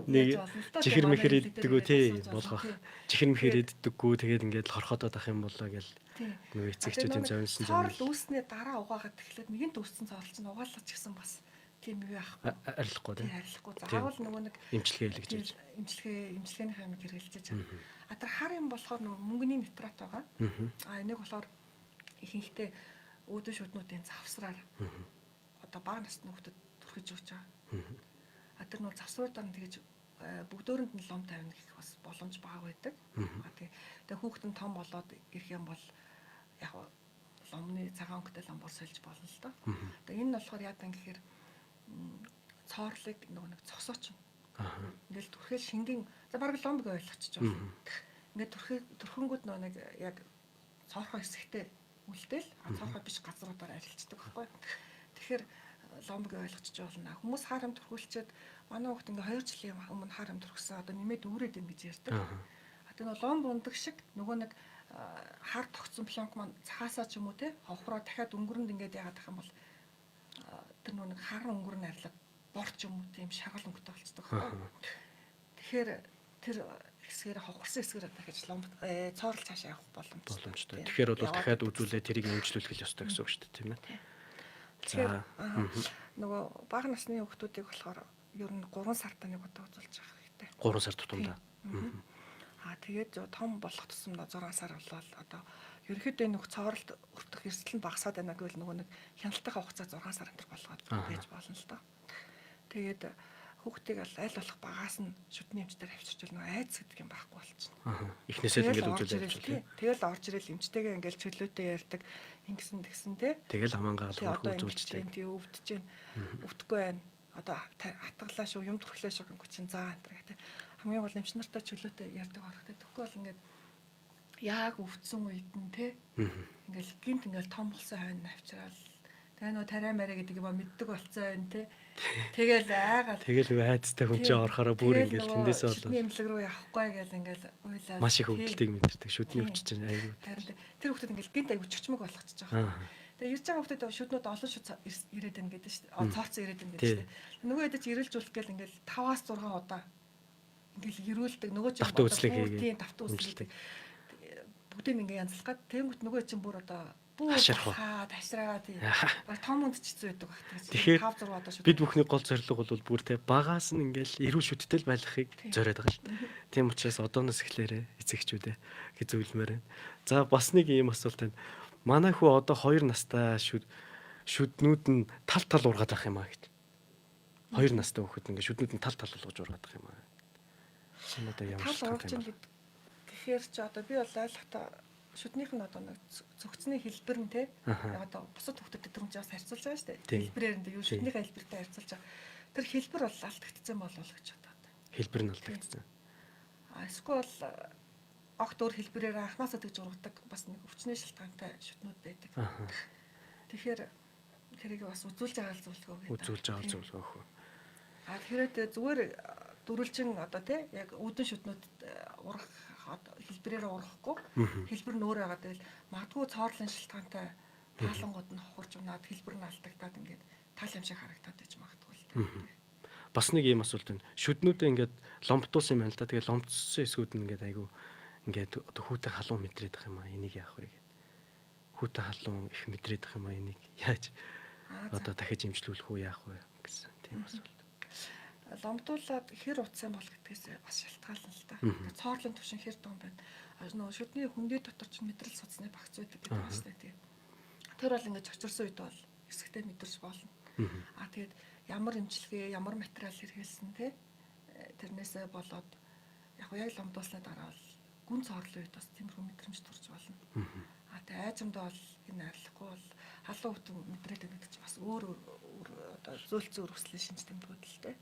нэг чихэр мэхэр иддэггүй тий болгох. Чихэр мэхэр иддэггүй тэгээд ингээд хорхоодод ах юм болоо гэл нөгөө эцэгчүүдийн зовнсон
зовнил. Цоорол үүснээ дараа угаагаад тэгэхээр нэгэнт үүссэн цоорол чинь угаалгач гэсэн бас тийм юу яахгүй.
Арилахгүй тий.
Арилахгүй. Заавал нөгөө нэг
эмчилгээ хийлгэж байж.
Эмчилгээнийхээ амиг хэрэглэж байгаа. А тэр хар юм болохоор нөгөө мөнгөний нитрат байгаа. А энийг болохоор ихэнхдээ үүдэн шүднүүдийн завсраар одоо бага насны хүүхдэд түрхэж өгч байгаа. А тэр нөгөө завсруудаар нь тэгэж бүгдөөрэнд нь лом тавина гэх бас боломж бага байдаг. А тий. Тэгээ хүүхэд нь том болоод ирэх юм бол яг ломны цагаан өнгөтэй ломбор сольж болно л доо. Тэгээ энэ нь болохоор яадан гэхээр цоорлыг нөгөө нэг цосооч. Ингээл түрхэл шингэн за бараг ломбог ойлгочих жоох. Ингээд түрхэнгүүд нөгөө нэг яг цоорхоо хэсэгтээ үлдээл цоорхоо биш газруудаар арилждаг байхгүй. Тэгэхээр ломбог ойлгочих болно. Хүмүүс хар юм түрхүүлчихэд манай хүүхд ингээ 2 жилийн өмнө хар юм түрхсэн одоо нэмээд үүрээд юм гэж ярьдаг. А тэр нөгөө ломб ундаг шиг нөгөө нэг хар тогтсон пленк маань цаасаа ч юм уу те ховхроо дахиад өнгөрөнд ингээд яагаад ах юм бол тэр нөгөө нэг хар өнгөр нь арилга борч юм уу тийм шаргал өнгөтэй болцдог байхгүй. Тэгэхээр тэр хэсгээр ховхорсон хэсгээр дахиж ломб цоорол цаашаа явах боломжтой.
Тэгэхээр бол дахиад үзүүлээ тэрийг эмчлүүлэх л ёстой гэсэн үг шүү дээ, тийм ээ.
Тэгэхээр нөгөө бага насны хүүхдүүдийг болохоор ер нь 3 сартаа нэг удаа үзүүлж явах хэрэгтэй.
3 сар тутамдаа.
Аа тэгээд том болох тусамдаа 6 сар болоод одоо ерөнхийдөө энэ цооролд өртөх эрсдэл нь багасаад байна гэвэл нөгөө нэг хяналтынхаа хугацаа 6 сар энэ төр болгоод байж болно л доо. Тэгээд хүүхдийг аль болох багаас нь шүдний эмчдэр авчирч нөгөө айц гэдэг юм байхгүй болчихно.
Эхнээсээ л ингээд үзүүлээд авчирч.
Тэгэл орж ирэл эмчтэйгээ ингээд чөлөөтэй ярьдаг ингэсэн тэгсэн те.
Тэгэл хамаан гаалгах үзүүлждэг.
Тий өвдөж чинь өвдөхгүй байна. Одоо хатгалаа шүү, юм түрхлээ шүү гэнгүй чинь заа энэ гэх те. Хамгийн гол эмч нартай чөлөөтэй ярьдаг орохтой. Тэгэхгүй бол ингээд яг өвдсөн үед нь те. Ингээл гинт ингээл том болсон хойно авчраал. Тэгээ нөө тариа мараа гэдэг юм мэддэг болцсон байна те. Тэгэл айгаал.
Тэгэл нөгөө айцтай хүн чинь орохороо бүр ингээл тэндээсээ
болоо. Шүдний эмнэлэг рүү явахгүй гэл ингээл уйлаа.
Маш их өвдөлтийг мэдэрдэг. Шүдний өвч чинь айгүй.
Харин тэр хүүхдүүд ингээл гинт айгүй чөчмөг болгочихж байгаа. Тэгээ ирж байгаа хүүхдүүд шүднүүд олон шүд ирээд байна гэдэг шүү дээ. Цоорцсон ирээд байна гэдэг шүү дээ. Нөгөө хэдэж ирэлжүүлэх гээл ингээл 5-аас 6 удаа ингээл ирүүлдэг. Нөгөө
чинь давтан үзлэг хийгээд.
Тийм давтан үзлэг. Бүгдийг ингээ янзлах гад тэнгүүт нөгөө чинь бүр одоо бүр хашраа тий. Баг том хүнд ч хэцүү байдаг байх.
Тэгэхээр 5 6 удаа шүд. Бид бүхний гол зорилго бол бүр те багаас нь ингээл эрүүл шүдтэй л байлгахыг зориод байгаа шүү дээ. Тийм учраас одооноос эхлээрээ эцэгчүүдээ гэж зөвлөмөр байна. За бас нэг ийм асуулт байна. Манай хүү одоо 2 настай шүднүүд нь тал тал ургаад байх юм а гэж. 2 настай хүүхэд ингээд шүднүүд нь тал тал болгож ургаад байх юм а. Энэ одоо ямар
тал ургаж ин гэхээр чи одоо би бол ойлгохдоо шүднийх нь одоо нэг цогцны хэлбэр нь те одоо бусад хүүхдүүдэд тэр хүн чинь бас харьцуулж байгаа шүү дээ. Хэлбэрээр нь юу шүднийхээ хэлбэртэй харьцуулж байгаа. Тэр хэлбэр бол алдагдсан болов гэж бодоод.
Хэлбэр нь алдагдсан.
А эсвэл огт өөр хэлбэрээр анхнаасаа тэгж ургадаг бас нэг өвчний шалтгаантай шүднүүд байдаг. Тэгэхээр тэрийг бас үзүүлж байгаа л зөвлөгөө
гэдэг. Үзүүлж байгаа зөвлөгөө хөө.
А тэгэхээр зүгээр дөрвөлжин одоо тий яг үүдэн шүднүүд ургах хэлбэрээр ургахгүй хэлбэр нь өөр байгаа. Тэгэл магадгүй цоорлон шалтгаантай таалангууд нь хохирч унаад хэлбэр нь алдагдаад ингээд тал юм шиг харагдаад байж магадгүй л дээ.
Бас нэг ийм асуулт байна. Шүднүүдээ ингээд ломтуулсан юм байна л да. Тэгээ ломтсон хэсгүүд нь ингээд айгүй ингээд одоо хүүтэн халуун мэдрээд байх юм аа. Энийг яах вэ гэд. Хүүтэн халуун их мэдрээд байх юм аа. Энийг яаж? Одоо дахиж эмчлүүлэх үү, яах вэ гэсэн тийм асуулт.
Ломдуулаад хэр утсан бол гэдгээс бас шалтгаална л да. Цоорлын түвшин хэр том байна. Нөгөө шүдний хөндий дотор чинь мэдрэл судасны багц байдаг гэдэг байна шүү дээ. Тэр бол ингээд чочирсон үед бол хэсэгтээ мэдэрч болно. Аа, тэгээд ямар эмчилгээ, ямар материал хэрэглэсэн те, тэрнээсээ болоод яг яг ломдуулсны дараа бол гүн цоорлын үед бас тиймэрхүү мэдрэмж төрж болно. Аа, тэгээд айжамдаа бол энэ арилахгүй бол халуун хүтэн мэдрээд байдаг чинь бас өөр өөр одоо зөөлцөн өрөвслийн шинж тэмдгүүд л те.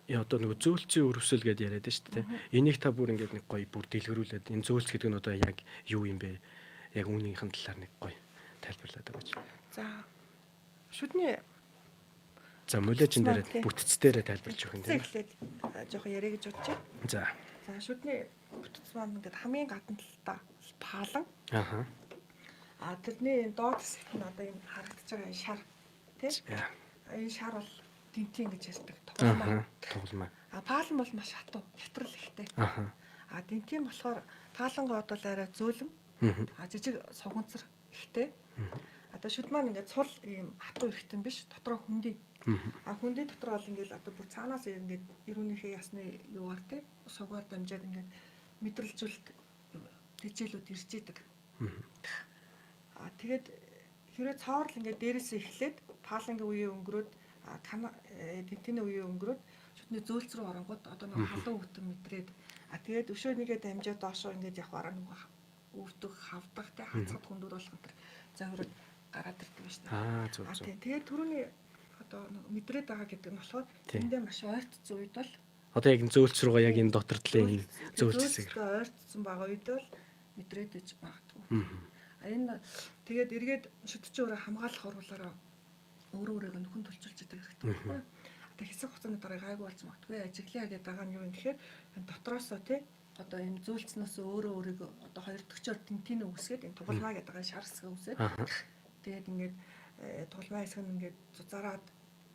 Яа, одоо нөгөө зөөлцийн өрөвсөл гэдээ яриад байна шүү дээ. Энийг та бүр ингээд нэг гоё бүр дэлгэрүүлээд энэ зөөлц гэдэг нь одоо яг юу юм бэ? Яг үүнийхэн талаар нэг гоё тайлбарлаад өгөөч.
За, шүдний
За, мулежин дээр бүтц дээрээ тайлбарлаж өгөх юм
тийм. Эхлээд жоохон яриа гэж бодож байна.
За.
За, шүдний бүтц маань ингээд хамгийн гадна талдаа паалан.
Аха.
А тэрний энэ доод хэсэгт нь одоо энэ харагдаж байгаа энэ шар тий. Энэ шар бол дэнтийн гэж ярьдаг
тугалмаа. Тугалмаа.
А паалан бол маш хатуу, ятрал ихтэй.
Аха.
А дэнтийн болохоор паалангууд бол арай зөөлөн. А жижиг суганцар ихтэй. Одоо шүд маань ингээд цул ийм хатуу эргэтэн биш, дотроо хөндий. А хөндий дотор бол ингээд одоо бүр цаанаас ингээд эрүүнийхээ ясны юугаар тий сугаар дамжаад ингээд мэдрэлжүүлэлт тэжээлүүд ирж идэг. А тэгээд хэрвээ цоорл ингээд дээрээсээ эхлээд паалангийн үеэ өнгөрөөд дэнтийн үеэ өнгөрөөд шүдний зөөлц рүү оронгууд одоо нэг халуун хөтөн мэдрээд, а тэгээд өшөө нэгээ дамжаад доошоо ингээд явахаараа нөгөө өвдөх, хавдах, тэ хацгад хүндүр болох энэ зовирод гараад ирдэг байна шүү
дээ. Аа, зөв зөв.
Тэгээд түрүүний одоо мэдрээд байгаа гэдэг нь болохоор эндээ маш ойртсон үед бол
одоо яг энэ зөөлц рүүгээ яг энэ дотор талын энэ зөөлц хэсэг
ойртсон байгаа үед бол мэдрээд иж магадгүй. А энэ тэгээд эргээд шүтж өөрөө хамгаалах уруулаараа өөрөө өөрийгөө нөхөн төлчүүлж идэг хэрэгтэй байхгүй. Одоо хэсэг хугацааны дараа гайгүй болж магадгүй. Ажиглая гэдэг байгаа нь юу юм гэхээр дотроосоо тий одоо энэ зөөлцнөөс өөрөө өөрийгөө одоо хоёр төгчөөр тэнтийн үүсгээд энэ тугалмаа гэдэг байгаа шар хэсгээ үүсээд тэгээд ингээд тугалмаа хэсэг нь ингээд зузаараад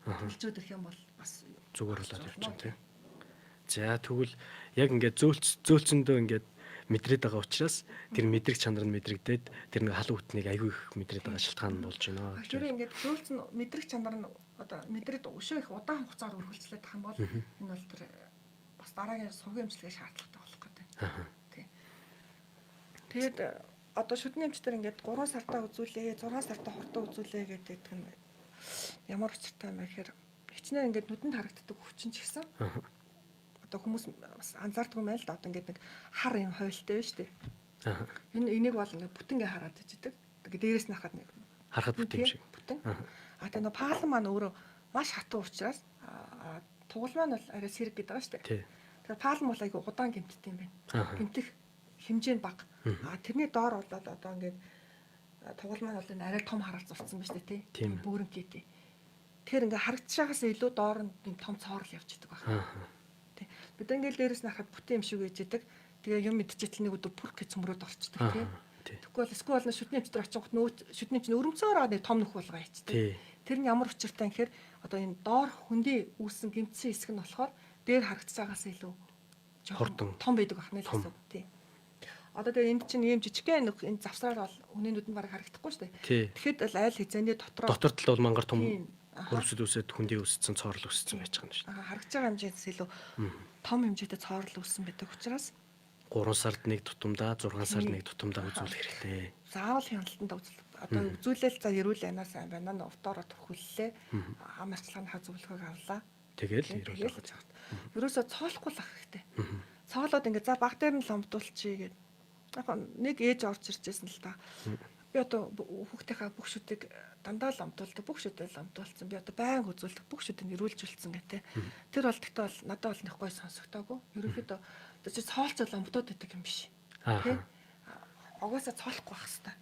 төлчөөд ирэх юм бол бас
зүгээр болоод явчихна тий. За, тэгвэл яг ингээд зөөлцөндөө ингээд мэдрээд байгаа учраас тэр мэдрэг чанар нь мэдрэгдээд тэр нэг халуун хүтнийг аягүй их мэдрээд байгаа шалтгаан нь болж байна.
Тэгэхээр ингээд зөөлц нь мэдрэг чанар нь одоо мэдрээд өшөө их удаан хугацаар үргэлжлээд тах юм бол энэ бол тэр бас дараагийн сувгийн эмчилгээ шаардлагатай болох гэдэг. Тий. Тэгээд одоо шүдний эмчтэр ингээд 3 сартаа үзүүлээ, 6 сартаа хурдан үзүүлээ гэдэг нь ямар учиртай юм бэ гэхээр хичнээн ингээд нүдэнд харагддаг өвчин ч гэсэн одоо хүмүүс бас анзаардаг юм байна л да. Одоо ингээд нэг хар юм хойлтой байна шүү дээ. Энэ энийг бол ингээд бүтэн ингээ хараад ичдэг. Ингээд дээрээс нь харахад нэг
харахад бүтэн юм шиг.
Бүтэн. А тэгээ нөө паалан маань өөрөө маш хатуу учраас тугал маань бол арай сэрэг гэдэг байгаа шүү
дээ.
Тэгэхээр паалан бол айгу удаан гэмтдэг юм байна. Гэмтэх хэмжээ нь бага. А тэрний доор бол одоо ингээд тугал маань бол энэ арай том хараал зурцсан байна шүү дээ, тий. Бөөрөнхийтэй. Тэгэхээр ингээ харагдчихаагаас илүү доор нь том цоорл явчихдаг байна. Тий. Бид ингээл дээрээс нь харахад бүтэн юм шиг байж идэг. Тэгээ юм мэдчихэл нэг өдөр пүрх гэж цөмрөөд орчдөг тий. Тэгэхгүй бол эсвэл нь шүдний эмч дээр очингот нөө шүдний эмч нь өрөмцөөр байгаа нэг том нөх болгоо ячдаг. Тэр нь ямар учиртай юм гэхээр одоо энэ доор хөндий үүсэн гэмтсэн хэсэг нь болохоор дээр харагдчихаагаас илүү
жоохон
том байдаг байна л гэсэн үг тий. Одоо тэгээ энд чинь ийм жижигхэн нөх энэ завсраар бол хүний нүдэнд бараг харагдахгүй шүү
дээ.
Тэгэхэд бол айл хизээний дотроо
дотор тал бол мангар том хөрвсөд үсээд хөндий үссэн цоорл үссэн байж байгаа юм шүү
дээ. Харагдж байгаа хэмжээс илүү том хэмжээтэй цоорл үүссэн байдаг учраас
3 сард нэг тутамдаа, 6 сард нэг тутамдаа үзүүлэх хэрэгтэй.
Заавал хяналтандаа үзүүлэх. Одоо үзүүлээл за эрүүл байна, сайн байна, увтаараа түрхүүллээ. Ам арчилгааныхаа зөвлөгөөг авлаа.
Тэгэл эрүүл байх.
Ерөөсөө цоолохгүй л ах хэрэгтэй. Цоолоод ингээ за баг дээр нь ломдуулчихъя гэд. Яг нэг ээж орж иржсэн л та. Би одоо хүүхдийнхаа бүх шүдийг дандаа ломдуулдаг, бүх шүдээ ломдуулсан. Би одоо байнга үзүүлдэг, бүх шүдийг эрүүлжүүлсэн гэх тээ. Тэр бол тэгтээ бол надад бол нэг гой сонсогдоогүй. Ерөнхийдөө одоо чи цоолцоо ломдоод байдаг юм биш.
Тэ?
Угаасаа цоолохгүй байх хэвээр.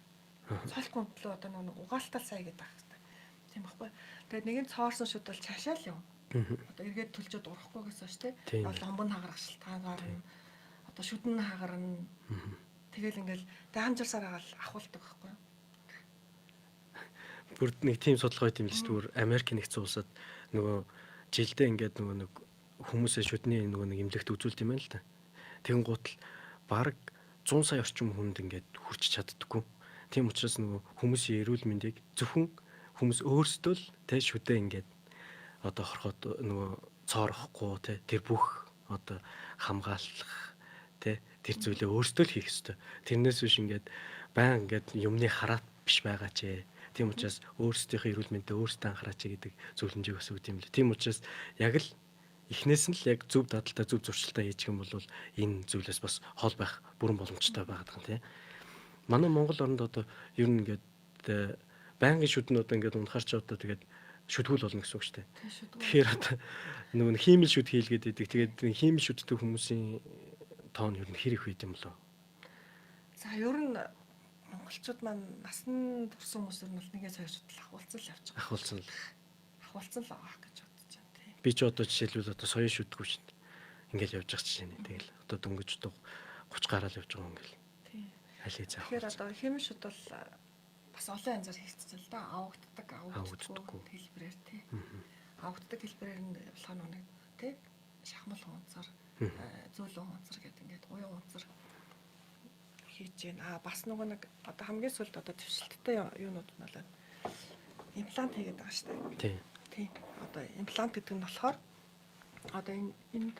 Цоолохгүй мөртлөө одоо нэг угаалтал сая гэдэг байх хэвээр. Тийм байхгүй. Тэгээд нэг нь цоорсон шүд бол цаашаа л юм. Одоо эргээд төлжөөд урахгүйгээс хойш тэ. Ломб нь хагарах шалтгаан гарна. Одоо шүд нь хагарна. Тэгэл ингээл даамжирсаар агаал ахуулдаг байхгүй юу?
Бүр нэг тийм судалгаа байт юм л шүү дээ. Бүр Америк нэгдсэн улсад нөгөө жилдээ ингээд нөгөө нэг хүмүүсээ шүдний нөгөө нэг эмнэлэгт үзүүлт юм байна л да. Тэгэн гутал бараг 100 сая орчим хүнд ингээд хүрч чаддаггүй. Тийм учраас нөгөө хүмүүсийн эрүүл мэндийг зөвхөн Хүмүүс өөрсдөө л тэ шүдэ ингээд одоо хорхоод нөгөө цоорохгүй тэ тэр бүх одоо хамгаалах тэ тэр зүйлээ өөрсдөө л хийх ёстой. Тэрнээс биш ингээд байн ингээд юмны хараат биш байгаа ч. Тийм учраас өөрсдийнхөө эрүүл мэндэд өөрсдөө анхаараач гэдэг зөвлөмжийг бас өгд юм лээ. Тийм учраас яг л эхнээс нь л яг зөв дадалтай зөв зуршилтай хийж юм бол энэ зүйлээс бас хол байх бүрэн боломжтой байгаад байгаа юм тий. Манай Монгол оронд одоо ер нь ингээд байнгын шүдэн одоо ингээд унахаар ч одоо тэгээд шүдгүүл болно гэсэн үг шүү дээ. Тэгэхээр одоо нөгөө хиймэл шүд хийлгээд идэг. Тэгээд хиймэл шүддэг хүмүүсийн тоон ер нь хэр их байд юм болов?
За ер нь монголчууд маань насанд хүрсэн хүмүүс ер нь бол нэгээс хоёр шүдэл ахуулсан л явж байгаа.
Ахуулсан л.
Ахуулсан л байгаа гэж бодож байна тий.
Би ч одоо жишээлбэл одоо соёо шүдэггүй шүү дээ. Ингээл явж байгаа жишээ нэ. Тэгэл одоо дөнгөж 30 гараал явж байгаа ингээл.
Тий.
Аль хэзээ.
Тэгэхээр одоо хиймэл шүд бол бас олон янзаар хийгдсэн л да. Авагддаг, авагддаггүй хэлбэрээр тий. Авагддаг хэлбэрээр нь болохоор нэг тий шахмал унцар, зөөлөн унцар гэдэг ингээд уян унцар хийж гин. Аа бас нөгөө нэг одоо хамгийн сүүлд одоо твшилттэй юунууд нь бол имплант хийгээд байгаа шүү дээ.
Тий.
Тий. Одоо имплант гэдэг нь болохоор одоо энэ энд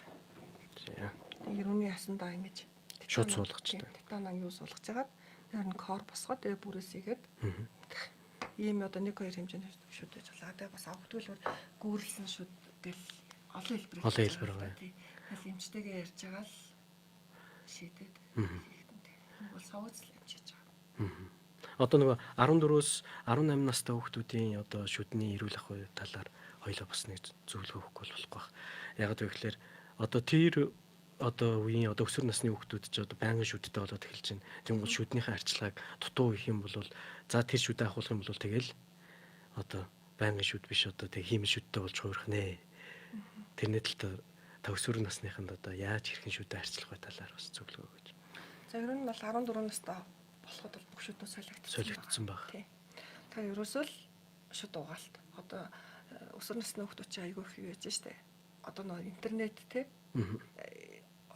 ерөөний ясандаа ингэж
шууд суулгачдаг.
Титанан юу суулгаж хагаад тэр нь кор босгоод тэгээ бүрээс игээд ийм одоо 1 2 хэмжээний шүд байж болоо. Тэгээ бас авагдвал гүүрлсэн шүд гэл олон хэлбэр.
Олон хэлбэр байгаа.
Тий. Тэгэл эмчтэйгээ ярьж байгаа л шийдээд хийхтэн тий. Бол савцл эмчиж байгаа.
Одоо нөгөө 14-өөс 18 настай хүүхдүүдийн одоо шүдний эрүүл ахуй талаар хоёлоо бас нэг зөвлөгөө өгөхгүй болохгүй байх. Яг гэвэл одоо тэр одоо үеийн одоо өсвөр насны хүүхдүүд ч одоо байнгын шүдтэй болоод эхэлж байна. Тэнгуул шүднийхээ арчилгааг дутуу их юм бол за тэр шүдэ ахуулах юм бол тэгэл одоо байнгын шүд биш одоо тэг хиймэл шүдтэй болж хувирах нэ. Тэрний талаар та өсвөр насныханд одоо яаж хэрхэн шүдэ арчилах вэ талаар бас зөвлөгөө өгөөч.
За ер нь бол 14 настай болоход бол бүх шүднүүд солигдсон.
Солигдсон баг.
Тий. Тэгэхээр ерөөсөө л шүд угаалт. Одоо өсвөр насны хүүхдүүд чинь айгүй их юу яаж штэ. Одоо нөө интернет те.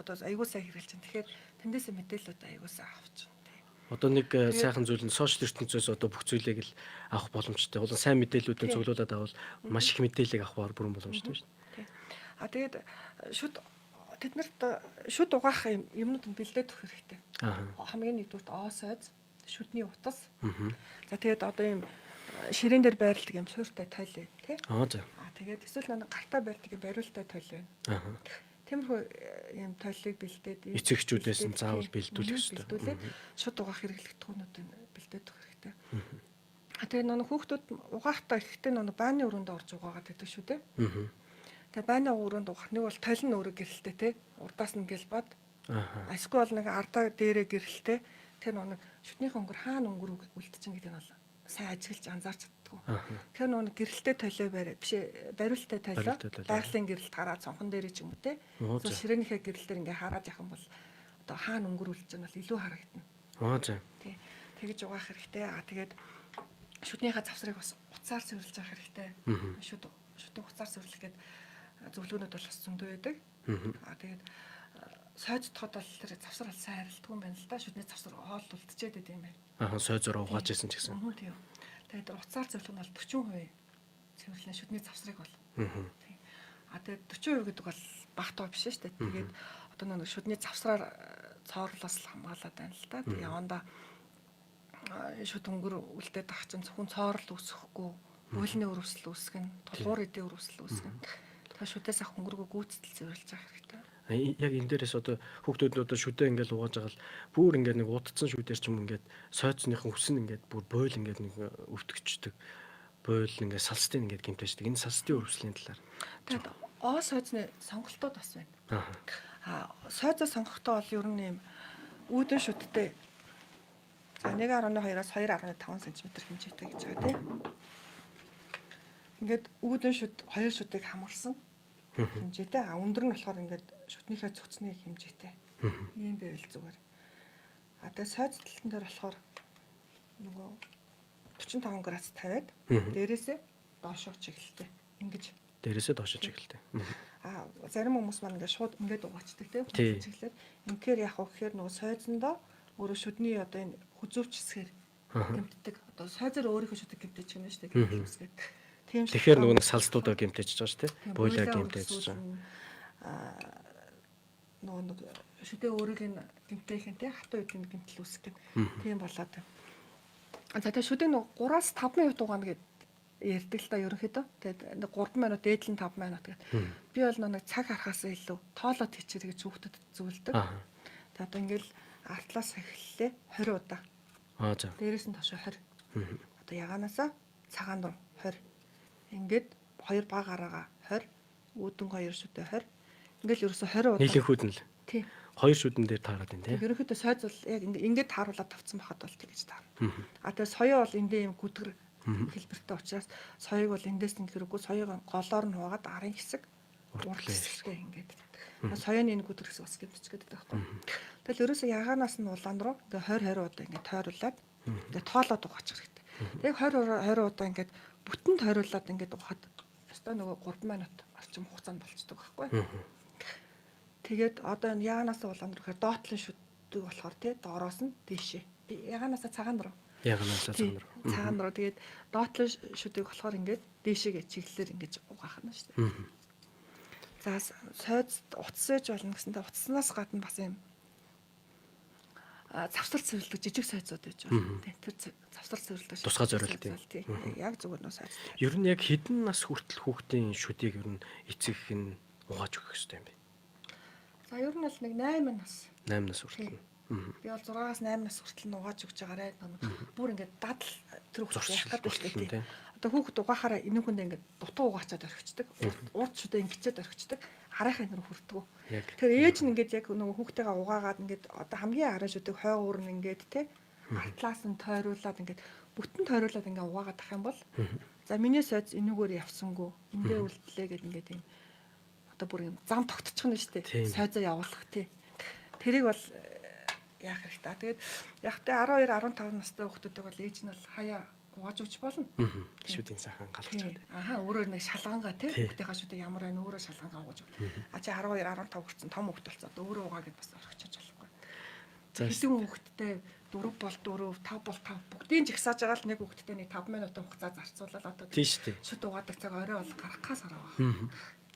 Одоо айгүй сайн хэрэглэж байна. Тэгэхээр тэндээсээ мэдээлэлүүд айгүй сайн авчихна тий.
Одоо нэг сайхан зүйл нь сошиал ертөнцөөс одоо бүх зүйлийг л авах боломжтой. Болон сайн мэдээллүүдийг цуглуулад авал маш их мэдээллийг авах бүрэн боломжтой шүү дээ.
Тий. А тэгээд шүд тэднэрт шүд угаах юмнууд нь бэлдээд өгөх хэрэгтэй. Хамгийн нэгдүгürt оо сойз, шүдний утас. За тэгээд одоо юм ширээн дээр байрладаг юм суурьтай тойл тий.
Аа за.
А тэгээд эсвэл нэг гартаа барьдаг юм бариултай тойл байна.
Аа.
Тиймэрхүү юм тойлыг бэлдээд
эцэгчүүдээс нь заавал бэлдүүлэх ёстой.
Бэлдүүлээд шүд угаах хэрэглэгдэхүүнүүдийг бэлдээд өгөх хэрэгтэй. А тэгээд нэг хүүхдүүд угаахтаа ихтэй нэг бааны өрөөнд орж угаагаад байдаг шүү дээ. Тэгээ бааны өрөөнд угаах нэг бол тойл нь өөрөө гэрэлтэй те. Урдаас нь гэл бод.
Аа.
Эсвэл бол нэг ардаа дээрээ гэрэлтэй. Тэр нэг шүднийх өнгөр хаана өнгөр үлдчихэн гэдэг нь бол сайн ажиглаж анзаарч чаддгүй. Тэр нэг гэрэлтэй толио барай биш бариултай толио. Байгалийн гэрэлт хараад цонхон дээрээ ч юм уу те. Эсвэл ширээнийхээ гэрэл дээр ингээ хараад явах юм бол одоо хаана өнгөр үлдэж байгаа нь бол илүү харагдана.
Аа за.
Тий. Тэгэж угаах хэрэгтэй. Аа тэгээд шүднийхээ завсрыг бас уцаар цэвэрлж явах хэрэгтэй. Шүдийг уцаар цэвэрлэх гээд зөвлөгөөнүүд бол бас зөндөө байдаг. Аа тэгээд сойждоход бол тэр завсар бол сайн арилдгүй юм байна л да. Шүдний завсар хоол үлдчихэд байд юм байна.
Аа сойзоор угааж исэн ч гэсэн.
Тийм. Тэгээд тэр уцаар цэвэрлэх нь бол 40% цэвэрлэн шүдний завсрыг бол. Тийм. Аа тэгээд 40% гэдэг бол бага тоо биш шүү дээ. Тэгээд одоо нэг шүдний завсраар цоорлоос л хамгаалаад байна л да. Тэгээд явандаа шүд өнгөр үлдээд ах чинь зөвхөн цоорл үүсэхгүй, буйлны өрөвсөл үүсгэн, тулгуур эдийн өрөвсөл үүсгэн. Тэгэхээр шүдээс ах өнгөргөө гүйцэтгэл цэвэрлж явах хэрэгтэй.
Яг энэ дээрээс одоо хүүхдүүд нь одоо шүдэ ингээл угааж байгаа л бүр ингээд нэг удцсан шүдээр ч юм ингээд сойцныхан хүс нь ингээд бүр бойл ингээд нэг өвтгчдөг. Бойл ингээд салстын ингээд гимтэждэг. Энэ салстын өрөвслийн талаар.
Тэгээд оо сойцны сонголтууд бас байна. Аа сойцоо сонгохдоо бол ер нь юм үүдэн шүдтэй за 1.2-аас 2.5 см хэмжээтэй гэж байгаа тийм. Ингээд үүдэн шүд хоёр шүдийг хамарсан хэмжээтэй. А өндөр нь болохоор ингээд шүднийхээ цөцний хэмжээтэй. Ийм байвал зүгээр. А тэгээ сойц талтан дээр болохоор нөгөө 45 градус тавиад дээрээсээ доошоо чиглэлтэй. Ингэж
дээрээсээ доошоо чиглэлтэй.
А зарим хүмүүс маань ингээд шууд ингээд угаачдаг тийм чиглэлээр. Инхээр яах вэ гэхээр нөгөө сойзондоо өөрөө шүдний одоо энэ хүзүүвч хэсгээр гэмтдэг. Одоо сойзоор өөрийнхөө шүдэг гэмтэж гэнэ шүү дээ. Гэмтэл үүсгээд. Тийм
Тэгэхээр нөгөө нэг салстуудаа гэмтэж байгаа шүү дээ. Буйлаа гэмтэж байгаа.
Нөгөө нэг шүдэ өөрийг нь гэмтээхэн те хатуу үед нь гэмтэл үүсгэх гэн. Тийм болоод. За тэгээ шүдэг нөгөө 3-аас 5 минут угаана гэд ярьдаг л та ерөнхийдөө. Тэгээд 3 минут дээдл нь 5 минут гэд. Би бол нэг цаг харахаас илүү тоолоод хийчихэр гэж хүүхдэд зөвлөдөг. Тэгээд одоо ингээл артлаас эхэллээ 20 удаа.
Аа за.
Дээрээс нь тошоо 20. Одоо ягаанасаа цагаан руу 20. Ингээд хоёр баг гараагаа 20, үүдэн хоёр шүдэ 20. Ингээл ерөөсө 20 удаа.
Нийлэнхүүд нь л.
Тий.
Хоёр шүдэн дээр таарад байна тий.
Ерөнхийдөө сойз бол яг ингээд тааруулаад тавцсан байхад бол тэгэж таарна. А тэгээ соёо бол эндээ юм гүтгэр хэлбэртэй учраас соёог бол эндээс нь хэрэггүй, соёог голоор нь хуваагаад арын хэсэг, урд хэсгээ ингээд. Соёоны энэ гүтгэр хэсэг бас гэмтчих гэдэг байхгүй. Тэгэл ерөөсө ягаанаас нь улаан руу ингээ 20 20 удаа ингээ тойруулаад ингээ тоолоод угаачих хэрэгтэй. Тэг 20 20 удаа ингээд бүтэн тойруулаад ингээд угахад ёстой нөгөө 3 минут орчим хугацаанд болцдог байхгүй. Тэгээд одоо энэ ягаанаас улаан руу гэхээр доотлон шүддэг болохоор тий доороос нь дээшээ. Ягаанаас цагаан руу.
Ягаанаас цагаан руу.
Цагаан руу. Тэгээд доотлон шүдэг болохоор ингээд дээшээгээ чиглэлээр ингэж угаах нь шүү дээ. За сойз утас ээж болно гэсэнтэй утаснаас гадна бас юм завсар цэвэрлдэг жижиг сойзууд байж байна. Тэр завсар цэвэрлдэг
тусгай зориулт
юм. Яг зүгээр нөө сойз.
Ер нь яг хэдэн нас хүртэл хүүхдийн шүдийг ер нь эцэг их нь угааж өгөх ёстой юм бэ?
За ер нь бол нэг 8 нас.
8 нас хүртэл.
Би бол 6-аас 8 нас хүртэл нь угааж өгч байгаарэ. Бүр ингээд дадал тэр хүүхд яах гэдэг шүү дээ. Одоо хүүхэд угаахаараа энэ хүндээ ингээд дутуу угаачаад орхичдаг. Урд шүдэ ингэчээд орхичдаг. Харийнхаа нэр хүрдэггүй. Тэгэхээр ээж нь ингээд яг нөгөө хүүхдтэйгээ угаагаад ингээд одоо хамгийн арын шүдэг хойгуур нь ингээд те артлаас нь тойруулаад ингээд бүтэн тойруулаад ингээд угаагаад ах юм бол за миний сойз энүүгээр явсангүй эндээ үлдлээ гэд ингээд юм одоо бүр юм зам тогтчих нь шүү дээ. Сойзоо явуулах тий. Тэрийг бол яах хэрэгтэй. Тэгээд яг тэ 12 15 настай хүүхдүүдийг бол ээж нь бол хаяа угааж өгч болно.
Шүдийн сайхан галгаж байна.
Аха өөрөөр нэг шалгангаа тий хүүхдийнхаа шүдэ ямар байна өөрөө шалгангаа угааж өгнө. А чи 12 15 хүрсэн том хүүхд болсон. Одоо өөрөө угаа гэд бас орхичож болохгүй. За хэдэн хүүхэдтэй 4 бол 4, 5 бол 5 бүгдийг жагсааж байгаа л нэг хүүхэдтэй нэг 5 минутын хугацаа зарцуулаад одоо
тийм шүү дээ.
Шүд угаадаг цаг орой бол гарах гасаар байгаа.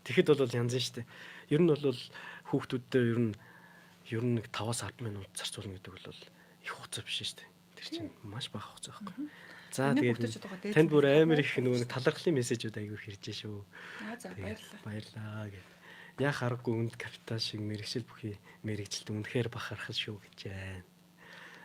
Тэгэхэд бол янз нь шүү дээ. Ер нь бол хүүхдүүдтэй ер нь нэг 5-аас 10 минут зарцуулна гэдэг бол их хугацаа биш шүү дээ. Тэр чинь маш бага хугацаа байхгүй. За тэгээд танд бүр амар их нөгөө нэг талархлын мессежүүд айгүй хэрж шүү.
Аа за баярлалаа.
Баярлалаа гэв. Яа харахгүй үнд капитал шиг мэрэгшил бүхий мэрэгжилт үнэхээр бахархал шүү гэж байна.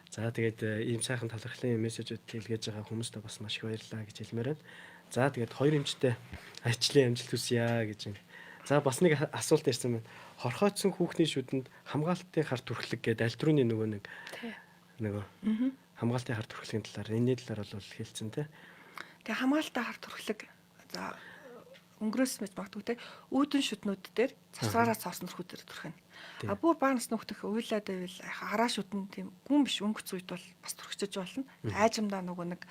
За тэгээд ийм сайхан талархлын мессежүүд хэлгээж байгаа хүмүүстээ бас маш их баярлалаа гэж хэлмээр байна. За тэгээд хоёр эмчтэй ажлын амжилт хүсье гэж байна. За бас нэг асуулт ирсэн байна. Хорхойтсон хүүхний шүдэнд хамгаалтын хар түрхлэг гэдэг аль түрүүний нөгөө нэг нөгөө хамгаалтын хар түрхлэгийн талаар энэний талаар бол хэлсэн тий.
Тэгээ хамгаалтын хар түрхлэг за өнгөрөөс мэт магадгүй те үүдэн шүднүүд дээр цавсаараа цорсон түрхүүдээр түрхэнэ. А бүр бага насны хүүхдэх уйлаад байвал хараа шүдэн тийм гүн биш өнгөц үед бол бас түрхчихэж болно. Айжамдаа нөгөө нэг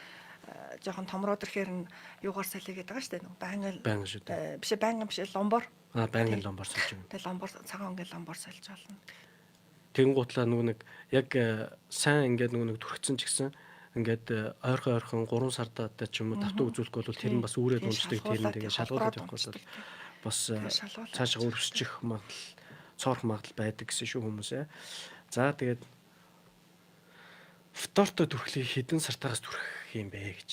жоохон томроод ирэхээр нь юугаар салъя гэдэг байгаа шүү дээ. Нөгөө
байнгын шүдэ.
Биш байнгын биш ломбор.
А байнгын ломбор сольж өгнө.
Тэгээ ломбор цагаан өнгийн ломбор сольж болно.
Тэгэнгүүтлээ нөгөө нэг яг сайн ингээд нөгөө нэг түрхсэн ч гэсэн ингээд ойрхон 3 сардаа ч юм уу давтуу үзүүлэхгүй бол тэр нь бас үүрээд унждаг, тэр нь тэгээ шалгуулаад явахгүй бол бас цаашаа өрсчих магадлал, цоорох магадлал байдаг гэсэн шүү хүмүүсээ. За тэгээд фтортой түрхлийг хэдэн сартаагаас түрхэх юм бэ гэж.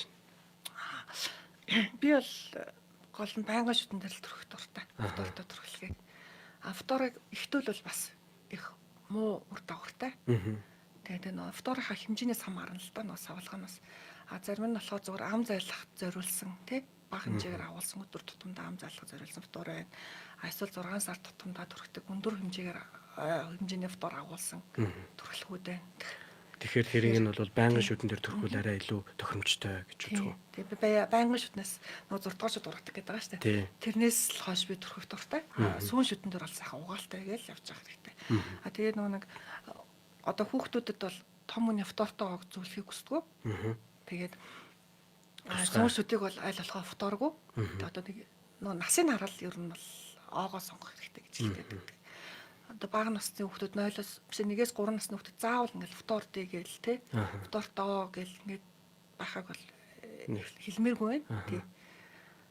Би бол гол нь байнгын шүтэн дээр л түрхэх дуртай. Фтортой түрхлэгийг. А фторыг ихтүүл бол бас их муу үр дагавартай. Тэгээд нөө фторынхаа хэмжээнээс хамаарна л да нөө савлгаанаас. А зарим нь болохоор зүгээр ам зайлах зориулсан тий бага хэмжээгээр агуулсан өдөр тутамдаа ам зайлах зориулсан фтор байна. А эсвэл 6 сар тутамдаа түрхдэг өндөр хэмжээгээр хэмжээний фтор агуулсан түрхлэхүүд байна.
Тэгэхээр тэрийг нь бол байнгын шүдэн дээр түрхвэл арай илүү тохиромжтой гэж үзэх үү?
Тийм би байнгын шүднээс нөгөө 6 дугаар шүд ургадаг гэдэг байгаа шүү дээ. Тэрнээс л хойш би түрхэх дуртай. Сүүн шүдэн дээр бол сайхан угаалтай гэж явж байгаа хэрэгтэй. А тэгээд нөгөө нэг одоо хүүхдүүдэд бол том хүний фтортой ог зөвлөхийг хүсдэг. Тэгээд сүүн шүдийг бол аль болохоор фторгүй. Тэгээд одоо нэг нөгөө насыг хараад ер нь бол оогоо сонгох хэрэгтэй гэж хэлдэг. Одоо бага насны хүүхдүүд 0-оос биш 1-ээс 3 насны хүүхдүүд заавал ингээл фтор дий гээл те. Фтортоо гээл ингээд байхаг бол хэлмээргүй байна. Тий.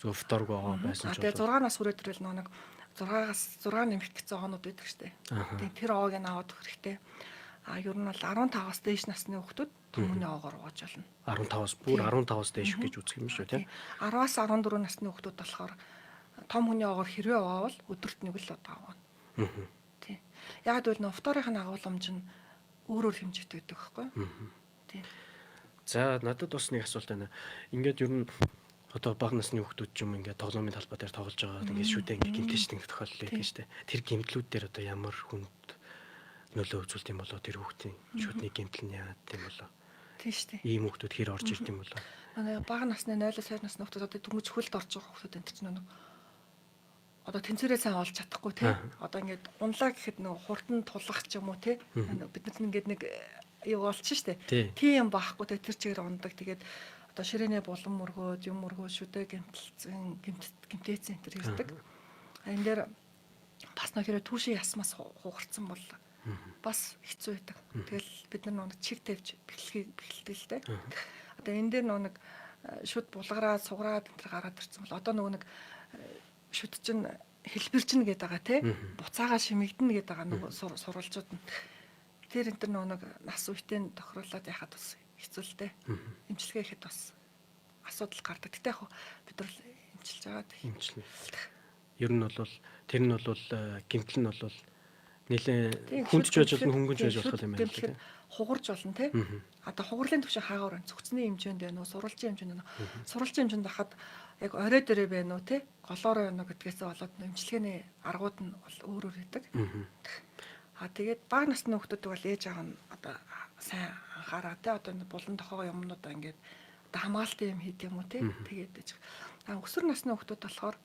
Зөв фторгүй огоо байсан ч
Тэгээ 6 нас хүрээд ирвэл нөгөө нэг 6-аас 6 нэмэх гэсэн оонууд байдаг штэ. Тий, тэр оог нь аваад өгөх хэрэгтэй. А ер нь бол 15-аас дээш насны хүүхдүүд том хүний оогоор угааж болно.
15-аас бүр 15-аас дээш гэж үзэх юм шүү, тий.
10-аас 14 насны хүүхдүүд болохоор том хүний оогоор хэрвээ угаавал өдөрт нэг л удаа угаана. Тий. Яг гэвэл нөө фторын агуулмж нь өөр өөр хэмжээтэй байдаг байхгүй юу? Тий.
За, надад бас нэг асуулт байна. Ингээд ер нь одоо бага насны хүүхдүүд ч юм ингээд тоглоомын талбай дээр тоглож байгаа ингээд шүдэ ингээд гимтэж нэг тохиолдол байдаг шүү дээ. Тэр гимтлүүд дээр одоо ямар хүнд нөлөө үзүүлт юм болоо, тэр хүүхдийн шүдний гимтэл нь яагаад юм болоо?
Тийм шүү дээ.
Ийм хүүхдүүд хэр орж ирд юм болоо?
Манай бага насны 0-2 насны хүүхдүүд одоо дөнгөж хөлд орж байгаа хүүхдүүд энэ чинь нэг одоо тэнцвэрээ сайн олж чадахгүй тий. Одоо ингээд унлаа гэхэд нөгөө хурдан тулах ч юм уу тий. Бид нар ингээд нэг юу олчих штэ. Тийм байхгүй тий, тэр чигээр ундаг. Тэгээд одоо ширээний булан мөргөөд, юм мөргөө, шүдэ гэмтэлцэн, гэмтээцэн энэ төр ирдэг. Энэ дээр бас нөх хэрэг түүшийн ясмаас хугарцсан бол бас хэцүү байдаг. Тэгэл бид нар нэг чиг тавьж бэхлэхийг бэхэлдэг л дээ. Одоо энэ дээр нэг шүд булгараад, сугараад энэ төр гараад ирсэн бол одоо нөгөө нэг шүд чинь хэлбэрчнэ гэдэг байгаа тий. Буцаага шимэгдэнэ гэдэг байгаа нөгөө сурвалжууд нь. Тэр энэ төр нөгөө нэг нас үетэй тохируулаад яхад бас хэцүү л дээ. Эмчилгээ ихэд бас асуудал гардаг. Гэтэ яг бид нар эмчилж байгаа.
Эмчилнэ. Ер нь бол тэр нь бол гэмтэл нь бол нэлээ хүндч байж болно, хөнгөнч байж болох юм байна л дээ.
Хугарч болно тий. Одоо хугарлын түвшин хаагаар байна. Цогцны хэмжээнд байна уу, сурвалжийн хэмжээнд байна уу? Сурвалжийн хэмжээнд байхад яг орой дээрээ байна уу тий? Голоороо байна уу гэдгээсээ болоод эмчилгээний аргууд нь бол өөр өөр байдаг. А тэгээд бага насны хүүхдүүд бол ээж аав нь одоо сайн анхаараа тий. Одоо энэ булан тохоо юмнуудаа ингээд одоо хамгаалтын юм хийдэг юм уу тий. Тэгээд байж. А өсвөр насны хүүхдүүд болохоор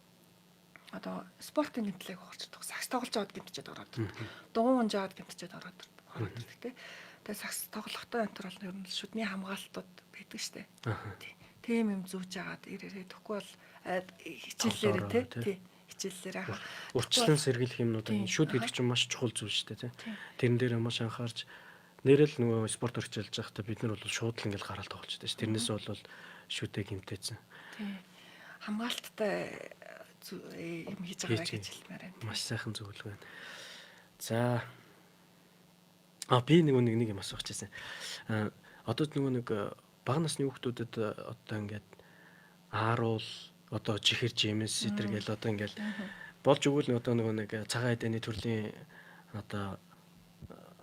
одоо спортын гэмтлийг хугарч чадах. Сагс тоглож аваад гэмтчихэд ороод ирдэг. Дугуй унжаад гэмтчихэд ороод ирдэг тий. Тэгээ сагс тоглохдоо энэ төр бол ер нь шүдний хамгаалтууд байдаг штэ. Тийм юм зүүж агаад ирээрээ тэгэхгүй бол хичээллээрээ тий. Тий. Хичээллээрээ.
Урьдчилан сэргийлэх юмнууд шүд гэдэг чинь маш чухал зүйл штэ тий. Тэрэн дээр маш анхаарч нэрэл нөгөө спорт хичээлж байхдаа бид нар бол шууд л ингээл гараал тоглож байдаг ш. Тэрнээс бол шүдэ гэмтээсэн.
Тий. Хамгаалттай юм хийж байгаа гэж хэлмээр байна.
Маш сайхан зөвлөгөө байна. За. А би нэг нэг юм асуух гэсэн. Одоо нөгөө нэг бага насны хүүхдүүдэд одоо ингээд ааруул одоо чихэр жимс эдэр гэл одоо ингээд болж өгвөл одоо нөгөө нэг цагаан эдэний төрлийн одоо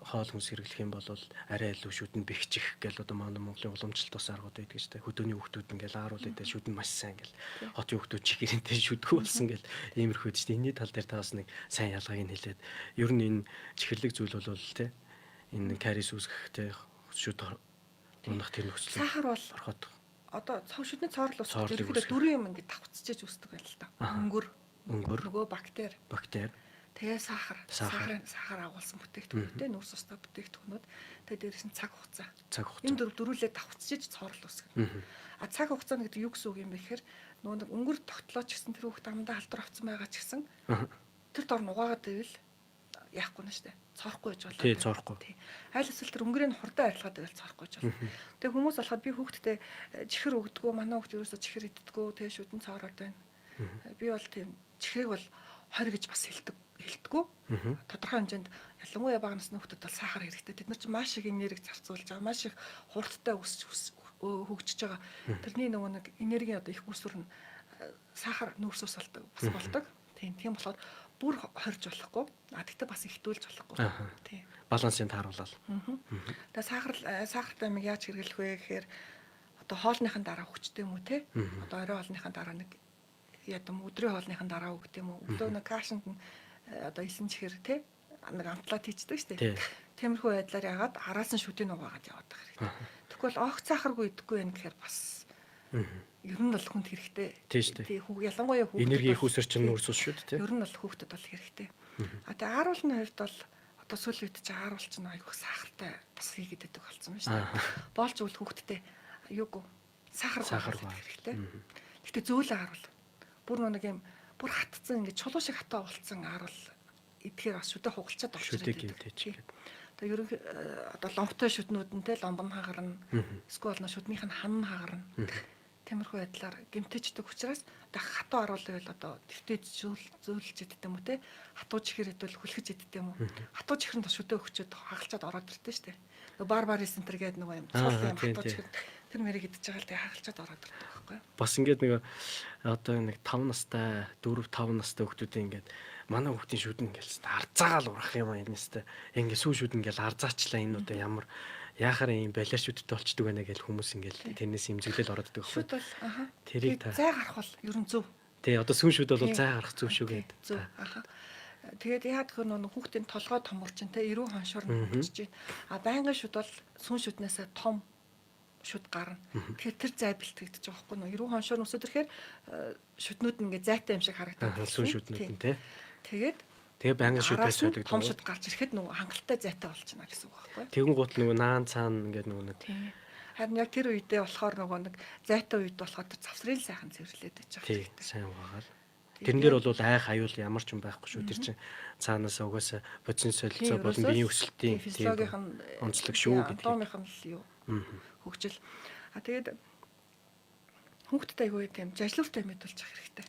хоол хүнс хэрэглэх юм бол арай илүү шүдэн бэхжих гэл одоо манай Монголын уламжлалт бас аргууд байдаг шүү дээ. Хөдөөний хүүхдүүд ингээл ааруул идэ шүдэн маш сайн гэл. Хотын хүүхдүүд чихэрэнтэй шүдгүү болсон гэл иймэрхүү шүү дээ. Энийний тал дээр та бас нэг сайн ялгааг нь хэлээд ер нь энэ чихэрлэг зүйл бол те энэ карис үүсгэх те шүд унах тэр нөхцөл
сахар бол ороход одоо шүдний цоорл үүсгэх ерөнхийдөө дөрвөн юм ингээд давхцчихэж үүсдэг байл л та. Өнгөр, нөгөө бактери. Тэгээ сахар, сахар агуулсан бүтээгдэхүүнтэй, нүүрс устай бүтээгдэхүүнүүд. Тэгээ дээрээс нь цаг хугацаа. Энэ дөрвөлээ давхцчихж цоорл үүсгэнэ. А цаг хугацаа гэдэг юу гэсэн үг юм бэ гэхээр нөгөө нэг өнгөр тогтлоо ч гэсэн тэр хүүхд амдаа халдвар авсан байгаа ч гэсэн тэр дор нь угаагаад байвал яахгүй нь штэ. Цоорохгүй байж болно.
Тий, цоорохгүй.
Тий. Аль эсвэл тэр өнгөрийг нь хурдан арилгаад байвал цоорохгүй байж болно. Тэгээ хүмүүс болохоор би хүүхдтэй чихэр өгдөггүй, манай хүүхд ерөөсөө чихэр иддэггүй, тэгээ шүдэн цоороод байна. Би бол тийм чихрийг бол 20 гэж бас хэлдэггүй. Тодорхой хэмжээнд ялангуяа бага насны хүүхдүүд бол сахар хэрэгтэй. Тэд нар чинь маш их энерги зарцуулж байгаа, маш их хурдтай өсч хөгжиж байгаа. Тэрний нөгөө нэг энергийн одоо их үүсвэр нь сахар нүүрс ус болдог, бас болдог. Тийм болохоор бүр хорж болохгүй. А тэгтээ бас ихтүүлж болохгүй.
Тийм. Балансыг тааруулаад.
Тэгээ сахартай амиг яаж хэрэглэх вэ гэхээр одоо хоолныхын дараа өгчтэй юм уу те? Одоо орой хоолныхын дараа нэг ядам өдрийн хоолныхын дараа өгд юм уу? Өглөө нэг кашинд нь одоо элсэн чихэр те нэг амтлаад хийчдэг шүү дээ. Тиймэрхүү байдлаар яагаад араас нь шүдийг угаагаад яваад байгаа хэрэгтэй. Тэгвэл огт сахаргүй идэхгүй байх гэхээр бас ер нь бол хүнд хэрэгтэй.
Тий,
ялангуяа хүүхдэд
энерги их үүсэр чинь нүүрс ус шүү дээ.
Ер нь бол хүүхдэд бол хэрэгтэй. А тэгээ ааруулны хувьд бол одоо сүүлийн үед чинь ааруул чинь айгүйх сахартай бас хийгээд байдаг болсон байна шүү дээ. Болж үл хүүхдтэй юугүй сахар хэрэгтэй. Гэтэ зөөлөн ааруул. Бүр нэг юм бүр хатцсан ингээд чулуу шиг хатаа болцсон ааруул идэхээр бас шүдэ хугалчаад орж
ирдэг. Шүдэ гэмтээч гэдэг.
Одоо ерөнх одоо ломтой шүднүүд нь те ломбон хагарна. Эсвэл нөө шүднийх нь хан хагарна. Тиймэрхүү байдлаар гэмтээчдэг учраас одоо хатуу харуулбал одоо дэвтэж зөөлж иддэг юм уу те, хатуу чихэр идвэл хүлхэж иддэг юм уу. Хатуу чихэр нь бас шүдэ өгчөөд хагалчаад ороод ирдэ штэ. Нөгөө бар центр гэдэг нөгөө юм цул юм хатуу чихэр тэр мэрийг идэж байгаа л тэгээ хагалчаад ороод ирдэг байхгүй.
Бас ингээд нэг одоо нэг 5 настай 4 5 настай хүүхдүүдийн ингээд манай хүүхдийн шүдэн ингээл арзаагаал урах юм аа энэстэй. Ингээд сүү шүдэн ингээл арзаачлаа энэ удаа ямар яхаар ийм балиар шүдтэй болчдөг байна гэж хүмүүс ингээл тэрнээс имзэглэл ороод идэг
байхгүй. Шүд бол аха. Тэрийг та зай гарах бол ер нь зөв.
Тий, одоо сүүн шүд бол зай гарах зөв шүү гэдэг.
Зөв. Аха. Тэгээд яагаад гэхээр нөө хүүхдийн толгой томорчин те эрүү хоншоор нь хөгжиж байна. А байнгын шүд бол сүүн шүднээсээ том шүд гарна. Тэгэхээр тэр зай бэлтгэгдэж байгаа байхгүй нөө эрүү хоншоор өсөд ирэхээр шүднүүд нь ингээ зайтай юм шиг харагдаад.
Сүүн шүднүүд нь те.
Тэгээд
Тэгээ байнгын шүдээ солигдсон.
Том шүд гарч ирэхэд нөгөө хангалттай зайтай болчихно гэсэн үг байхгүй.
Тэгүн гут нөгөө наан цаана ингээд нөгөө нэг.
Харин яг тэр үедээ болохоор нөгөө нэг зайтай үед болохоор тэр завсрыг сайхан цэвэрлээд байж
байгаа. Тий, сайн угаагаал. Тэрэн дээр бол айх аюул ямар ч юм байхгүй шүү. Тэр чинь цаанаас угаасаа бодисын солилцоо болон биеийн өсөлтийн
физиологийн
онцлог шүү
гэдэг. Анатомийн л юу хөгжил. А тэгээд хүүхдэд айгүй тийм жажлууртай мэдүүлчих хэрэгтэй.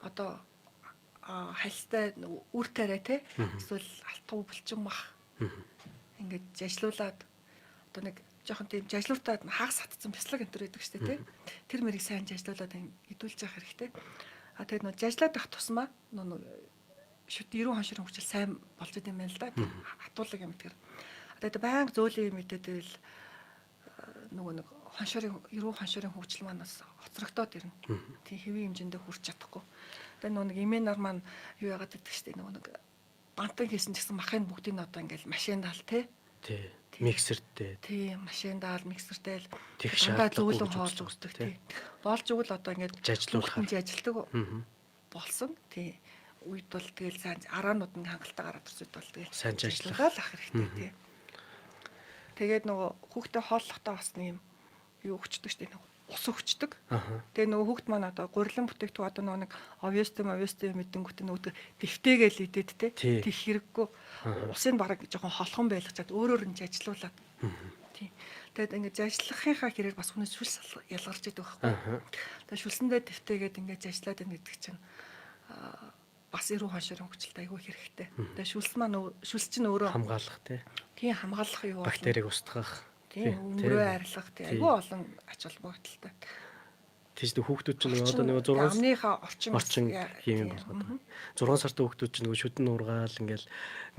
Одоо хальстай үр тариа те эсвэл алтан булчин мах ингээд жажлуулаад одоо нэг жоохон тийм жажлууртаад хагас хатцсан бяцлаг энэ төр байдаг штэ те. Тэр мэрийг сайн жажлуулаад идүүлж явах хэрэгтэй. А тэгээд нөө жажлаад байх тусмаа нөө шүд эрүү хоншрын хөгжил сайн болж идэм байх л да. Хатуулаг юм тэр. Тэгээд байнга зөөлөн юм идэд л нөгөө нэг хоншорын эрүү хоншорын хөгжил маань бас хоцрогдоод ирнэ. Тийм хэвийн хэмжээндээ хүрч чадахгүй. Тэгээд нөгөө нэг эмээ нар маань юу яагаад гэдэг штэ нөгөө нэг бантан хийсэн ч гэсэн махын бүгдийг нь одоо ингээл машин даал те.
Тий. Миксертэй.
Тий, машин даал, миксертэй л
тех шаардлагагүй
зөөлөн хоол өгдөг тий. Болж өгвөл одоо ингээд
жажлуулахар
ажилтдаг болсон. Тий. Үед бол тэгэл сайн араанууд нь хангалттай гараад ирсэн үед бол тэгэл
сайн ажиллах
ах хэрэгтэй тий. Тэгээд нөгөө хүүхдээ хооллохдоо бас нэг юм юу өгчдөг штэ нөгөө ус өгчдөг. Тэгээ нөгөө хүүхд маань одоо гурилан бүтээгдэхүүн одоо нөгөө нэг овёстом мэдэнгүүт нөгөө дэвтэйгээл идэд те тех хэрэггүй. Усыг бараг жоохон холхон байлгачаад өөрөөр нь жажлуулад. Тий. Тэгээд ингээд жажлахынхаа хэрээр бас хүний шүлс ялгарч идэг байхгүй. Тэгээд шүлсэндээ дэвтэйгээд ингээд жажлаад байна гэдэг чинь бас эрүү хоншорын хөгжилт айгүй хэрэгтэй. Тэгээд шүлс маань шүлс чинь өөрөө
хамгаалах тий.
Тийм хамгаалах юу
бактерийг устгах.
Тийм өмрөө арилгах тий айгүй олон ач холбогдолтой.
Тийш дээ хүүхдүүд чинь нөгөө одоо нөгөө 6
амныхаа орчин
юм болгоод. 6 сартай хүүхдүүд чинь нөгөө шүдэн нуургаал ингээл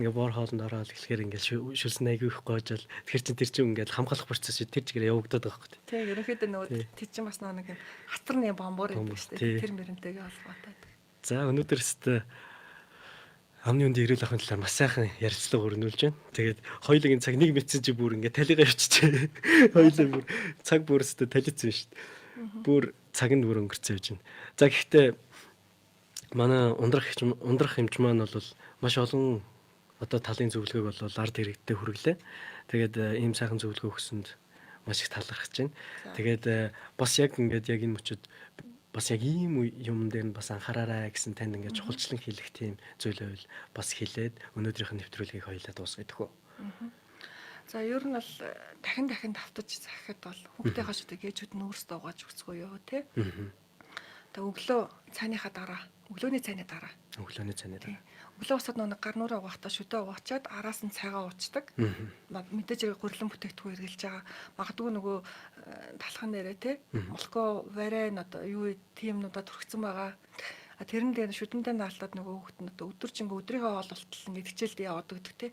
ингээ бор хоолнд ороод эхлэхээр ингээл шүлсэн айгүй их гоожол тэр чинь тэр чинь ингээл хамгаалах процесс тэр чигээр явагдаад байгаа байхгүй.
Тий ерөнхийдөө нөгөө тэр чинь бас нэг юм хатарны бомбор гэдэг шүү дээ. Тэр мөрөнтэйгээ холбоотой.
За өнөөдөр өстө амны үндийн эрүүл ахуйн талаар маш сайхан ярилцлага өрнүүлж байна. Тэгээд хоёулын цаг нэг мэдсэн чи бүр ингээ талигаа явчихжээ. Хоёулаа бүр цаг бүр өстө талицсан шүү дээ. Бүр цаг нь бүр өнгөрцөн явж байна. За гэхдээ манай ундрах эмч маань бол маш олон одоо талын зөвлөгөөг бол ард иргэдтэй хүргэлээ. Тэгээд ийм сайхан зөвлөгөө өгсөнд маш их талархаж байна. Тэгээд бас яг ингээд яг энэ мөчөд бас яг ийм юм дээр нь бас анхаараарай гэсэн танд ингээд чухалчлан хэлэх тийм зүйл байвал бас хэлээд өнөөдрийнх нь нэвтрүүлгийг хоёулаа дуусгая төхөө.
За ер нь бол дахин дахин давтаж захихад бол хүүхдийнхаа шүдэг ээжүүд нь өөрсдөө угааж өгцгөө юу те. Тэгээ өглөө цайныхаа дараа, өглөөний цайны дараа.
Өглөөний цайны дараа.
Өглөө босоод нэг гар нүрээ угаахтаа шүдэ угаачаад араас нь цайгаа уучдаг. Мэдээж хэрэг гурилан бүтээгдэхүүн хэрглэж байгаа. Магадгүй нөгөө талхан нэрээ те. Молко варен одоо юу тиймнуудаа түрхсэн байгаа. А тэрэн дээр шүдэндээ наалтаад нөгөө хүүхэд нь одоо өдөржингөө өдрийнхөө хоол болтол ингээд хичээлд яваад өгдөг те.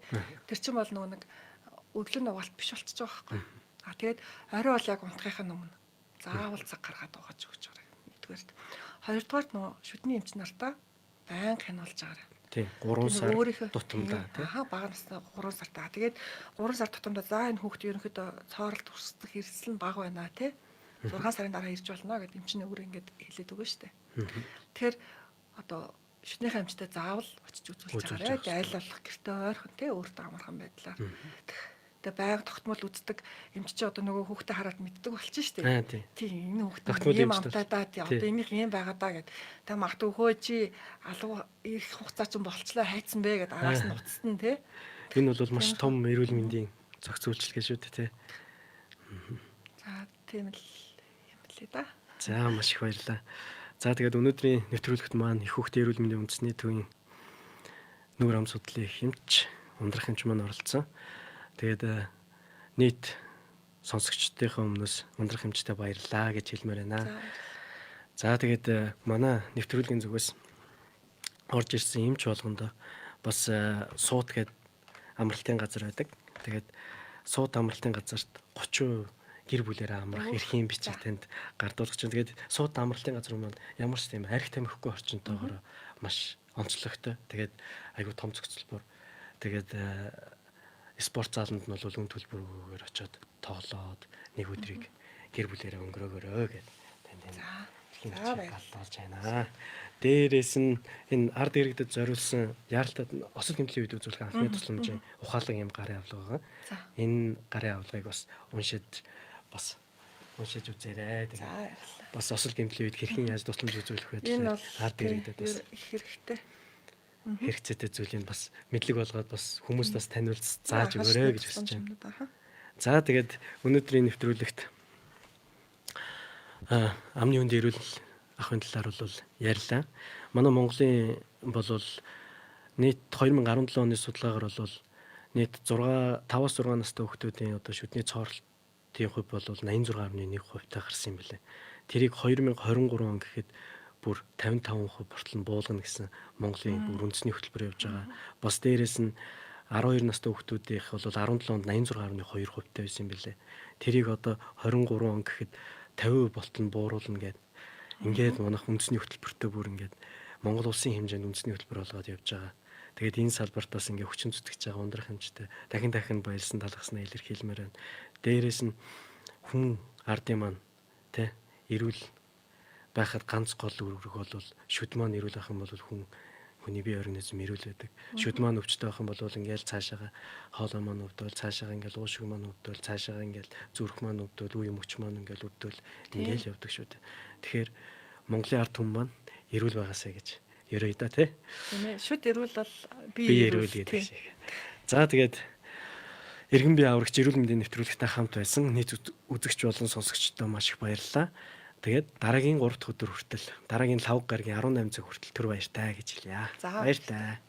Тэр чинь бол нөгөө нэг өглөө нь угаалт биш болчихж байгаа байхгүй. А тэгээд орой бол яг унтахынхаа өмнө заавал цаг гаргаад угааж өгч байгаа. Нэгдүгээрт. Хоёрдугаарт нөгөө шүдний эмч нартаа байнга хянуулж байгаарай.
Тий 3 сар тутамдаа
тий. Аа бага настай 3 сартаа. Тэгээд 3 сар тутамдаа за энэ хүүхд ерөнхийдөө цооролт өрсөлдөх эрсдэл нь бага байна тий. 6 сарын дараа ирж болно гэд эмч нь өөрөө ингээд хэлээд өгнө штэ. Тэгэхээр одоо шүднийхээ эмчтэй заавал очиж үзүүлж байгаарай. Айл болох гэртээ ойрхон тий өөртөө амархан байдлаар. Тэгээ байнга тогтмол үздэг эмч чи одоо нөгөө хүүхдээ хараад мэддэг болчих шүү дээ. Тийм, энэ хүүхд ийм амтай даа, тий, одоо энийх ийм байгаа даа гэд. Тэгээ магадгүй хөө чи алуу их хугацаа чинь болчлоо хайцсан бэ гэд араас нь уцтан тий.
Энэ бол маш том эрүүл мэндийн зохицуулчлага шүү дээ тий.
За, тийм л юм лээ да.
За, маш их баярлалаа. За, тэгээд өнөөдрийн нэвтрүүлэгт маань их хүүхдийн эрүүл мэндийн үндэсний төвийн нүүр ам судлалын хэмч ундрах хэмч маань оролцсон. Тэгээд нийт сонсогчдынхаа өмнөөс ундрах хэмжтэй баярлалаа гэж хэлмээр байна. За, тэгээд манай нэвтрүүлгийн зүгээс орж ирсэн эмч болгондоо бас суут гээд амралтын газар байдаг. Тэгээд суут амралтын газарт 30% гэр бүлээрээ амрах эрхийн бичиг танд гардуулах чинь. Тэгээд суут амралтын газар маань ямар ч тийм арх тамхигүй орчинтойгоор маш онцлогтой. Тэгээд айгүй том зохицолбор. Тэгээд спорт зааланд нь бол үн төлбөргүйгээр очиод тоглоод нэг өдрийг гэр бүлээрээ өнгөрөөгөөрэй гэд танд энэ эрхийн бичиг галлуулж байна. Дээрээс нь энэ ард иргэдэд зориулсан яаралтад осол гэмтлийн үед үзүүлэх анхны тусламжийн ухаалаг юм гарын авлага байгаа. Энэ гарын авлагыг бас уншиж бас уншиж үзээрэй. Тэгээд бас осол гэмтлийн үед хэрхэн яаж тусламж үзүүлэх вэ
талаар ард иргэдэд бас их хэрэгтэй
хэрэгцээтэй зүйлийг бас мэдлэг болгоод бас хүмүүст бас таниулж зааж өгөөрэй гэж хүсэж байна. За, тэгээд өнөөдрийн нэвтрүүлэгт амны хүнд эрүүл ахуйн талаар бол ярьлаа. Манай Монголын болвол нийт 2017 оны судалгаагаар бол нийт 6 5-аас 6 настай хүүхдүүдийн одоо шүдний цооролтын хувь бол 86.1% та гарсан юм билээ. Тэрийг 2023 он гэхэд бүр 55% болтол нь буулгана гэсэн Монголын бүр үндэсний хөтөлбөр явж байгаа. Бас дээрээс нь 12 настай хүүхдүүдийнх бол 17 онд 86.2% та байсан юм билээ. Тэрийг одоо 23 он гэхэд 50% болтол нь бууруулна гэд. Ингээд манайх үндэсний хөтөлбөртөө бүр ингээд Монгол улсын хэмжээнд үндэсний хөтөлбөр болгоод явж байгаа. Тэгээд энэ салбарт бас ингээ хүчин зүтгэж байгаа ундрах хэмжтэй дахин дахин баялсан талхаснаа илэрхийлмээр байна. Дээрээс нь хүн ардын маань тэ эрүүл байхад ганц гол үүрэг бол шүд маань эрүүл байх юм бол хүн хүний бие организм эрүүл байдаг. Шүд маань өвчтэй байх юм бол ингээл цаашаага хоолой маань өвдөл, цаашаага ингээл уушиг маань өвдөл, цаашаага ингээл зүрх маань өвдөл, үе мөч маань ингээл өвдөл, ингээл явдаг шүү дээ. Тэгэхээр Монголын ард түмэн маань эрүүл байгаасай гэж ерөөе да тий.
Тийм ээ. Шүд эрүүл бол бие
эрүүл гэдэг шиг. За, тэгээд эргэн бие аврагч эрүүл мэндийн нэвтрүүлэгтэй хамт байсан нийт үзэгч болон сонсогчдод маш их баярлалаа. Тэгээд дараагийн 3 дахь өдөр хүртэл, дараагийн лав гарагийн 18 цаг хүртэл түр баяртай гэж хэлье. Баярлалаа.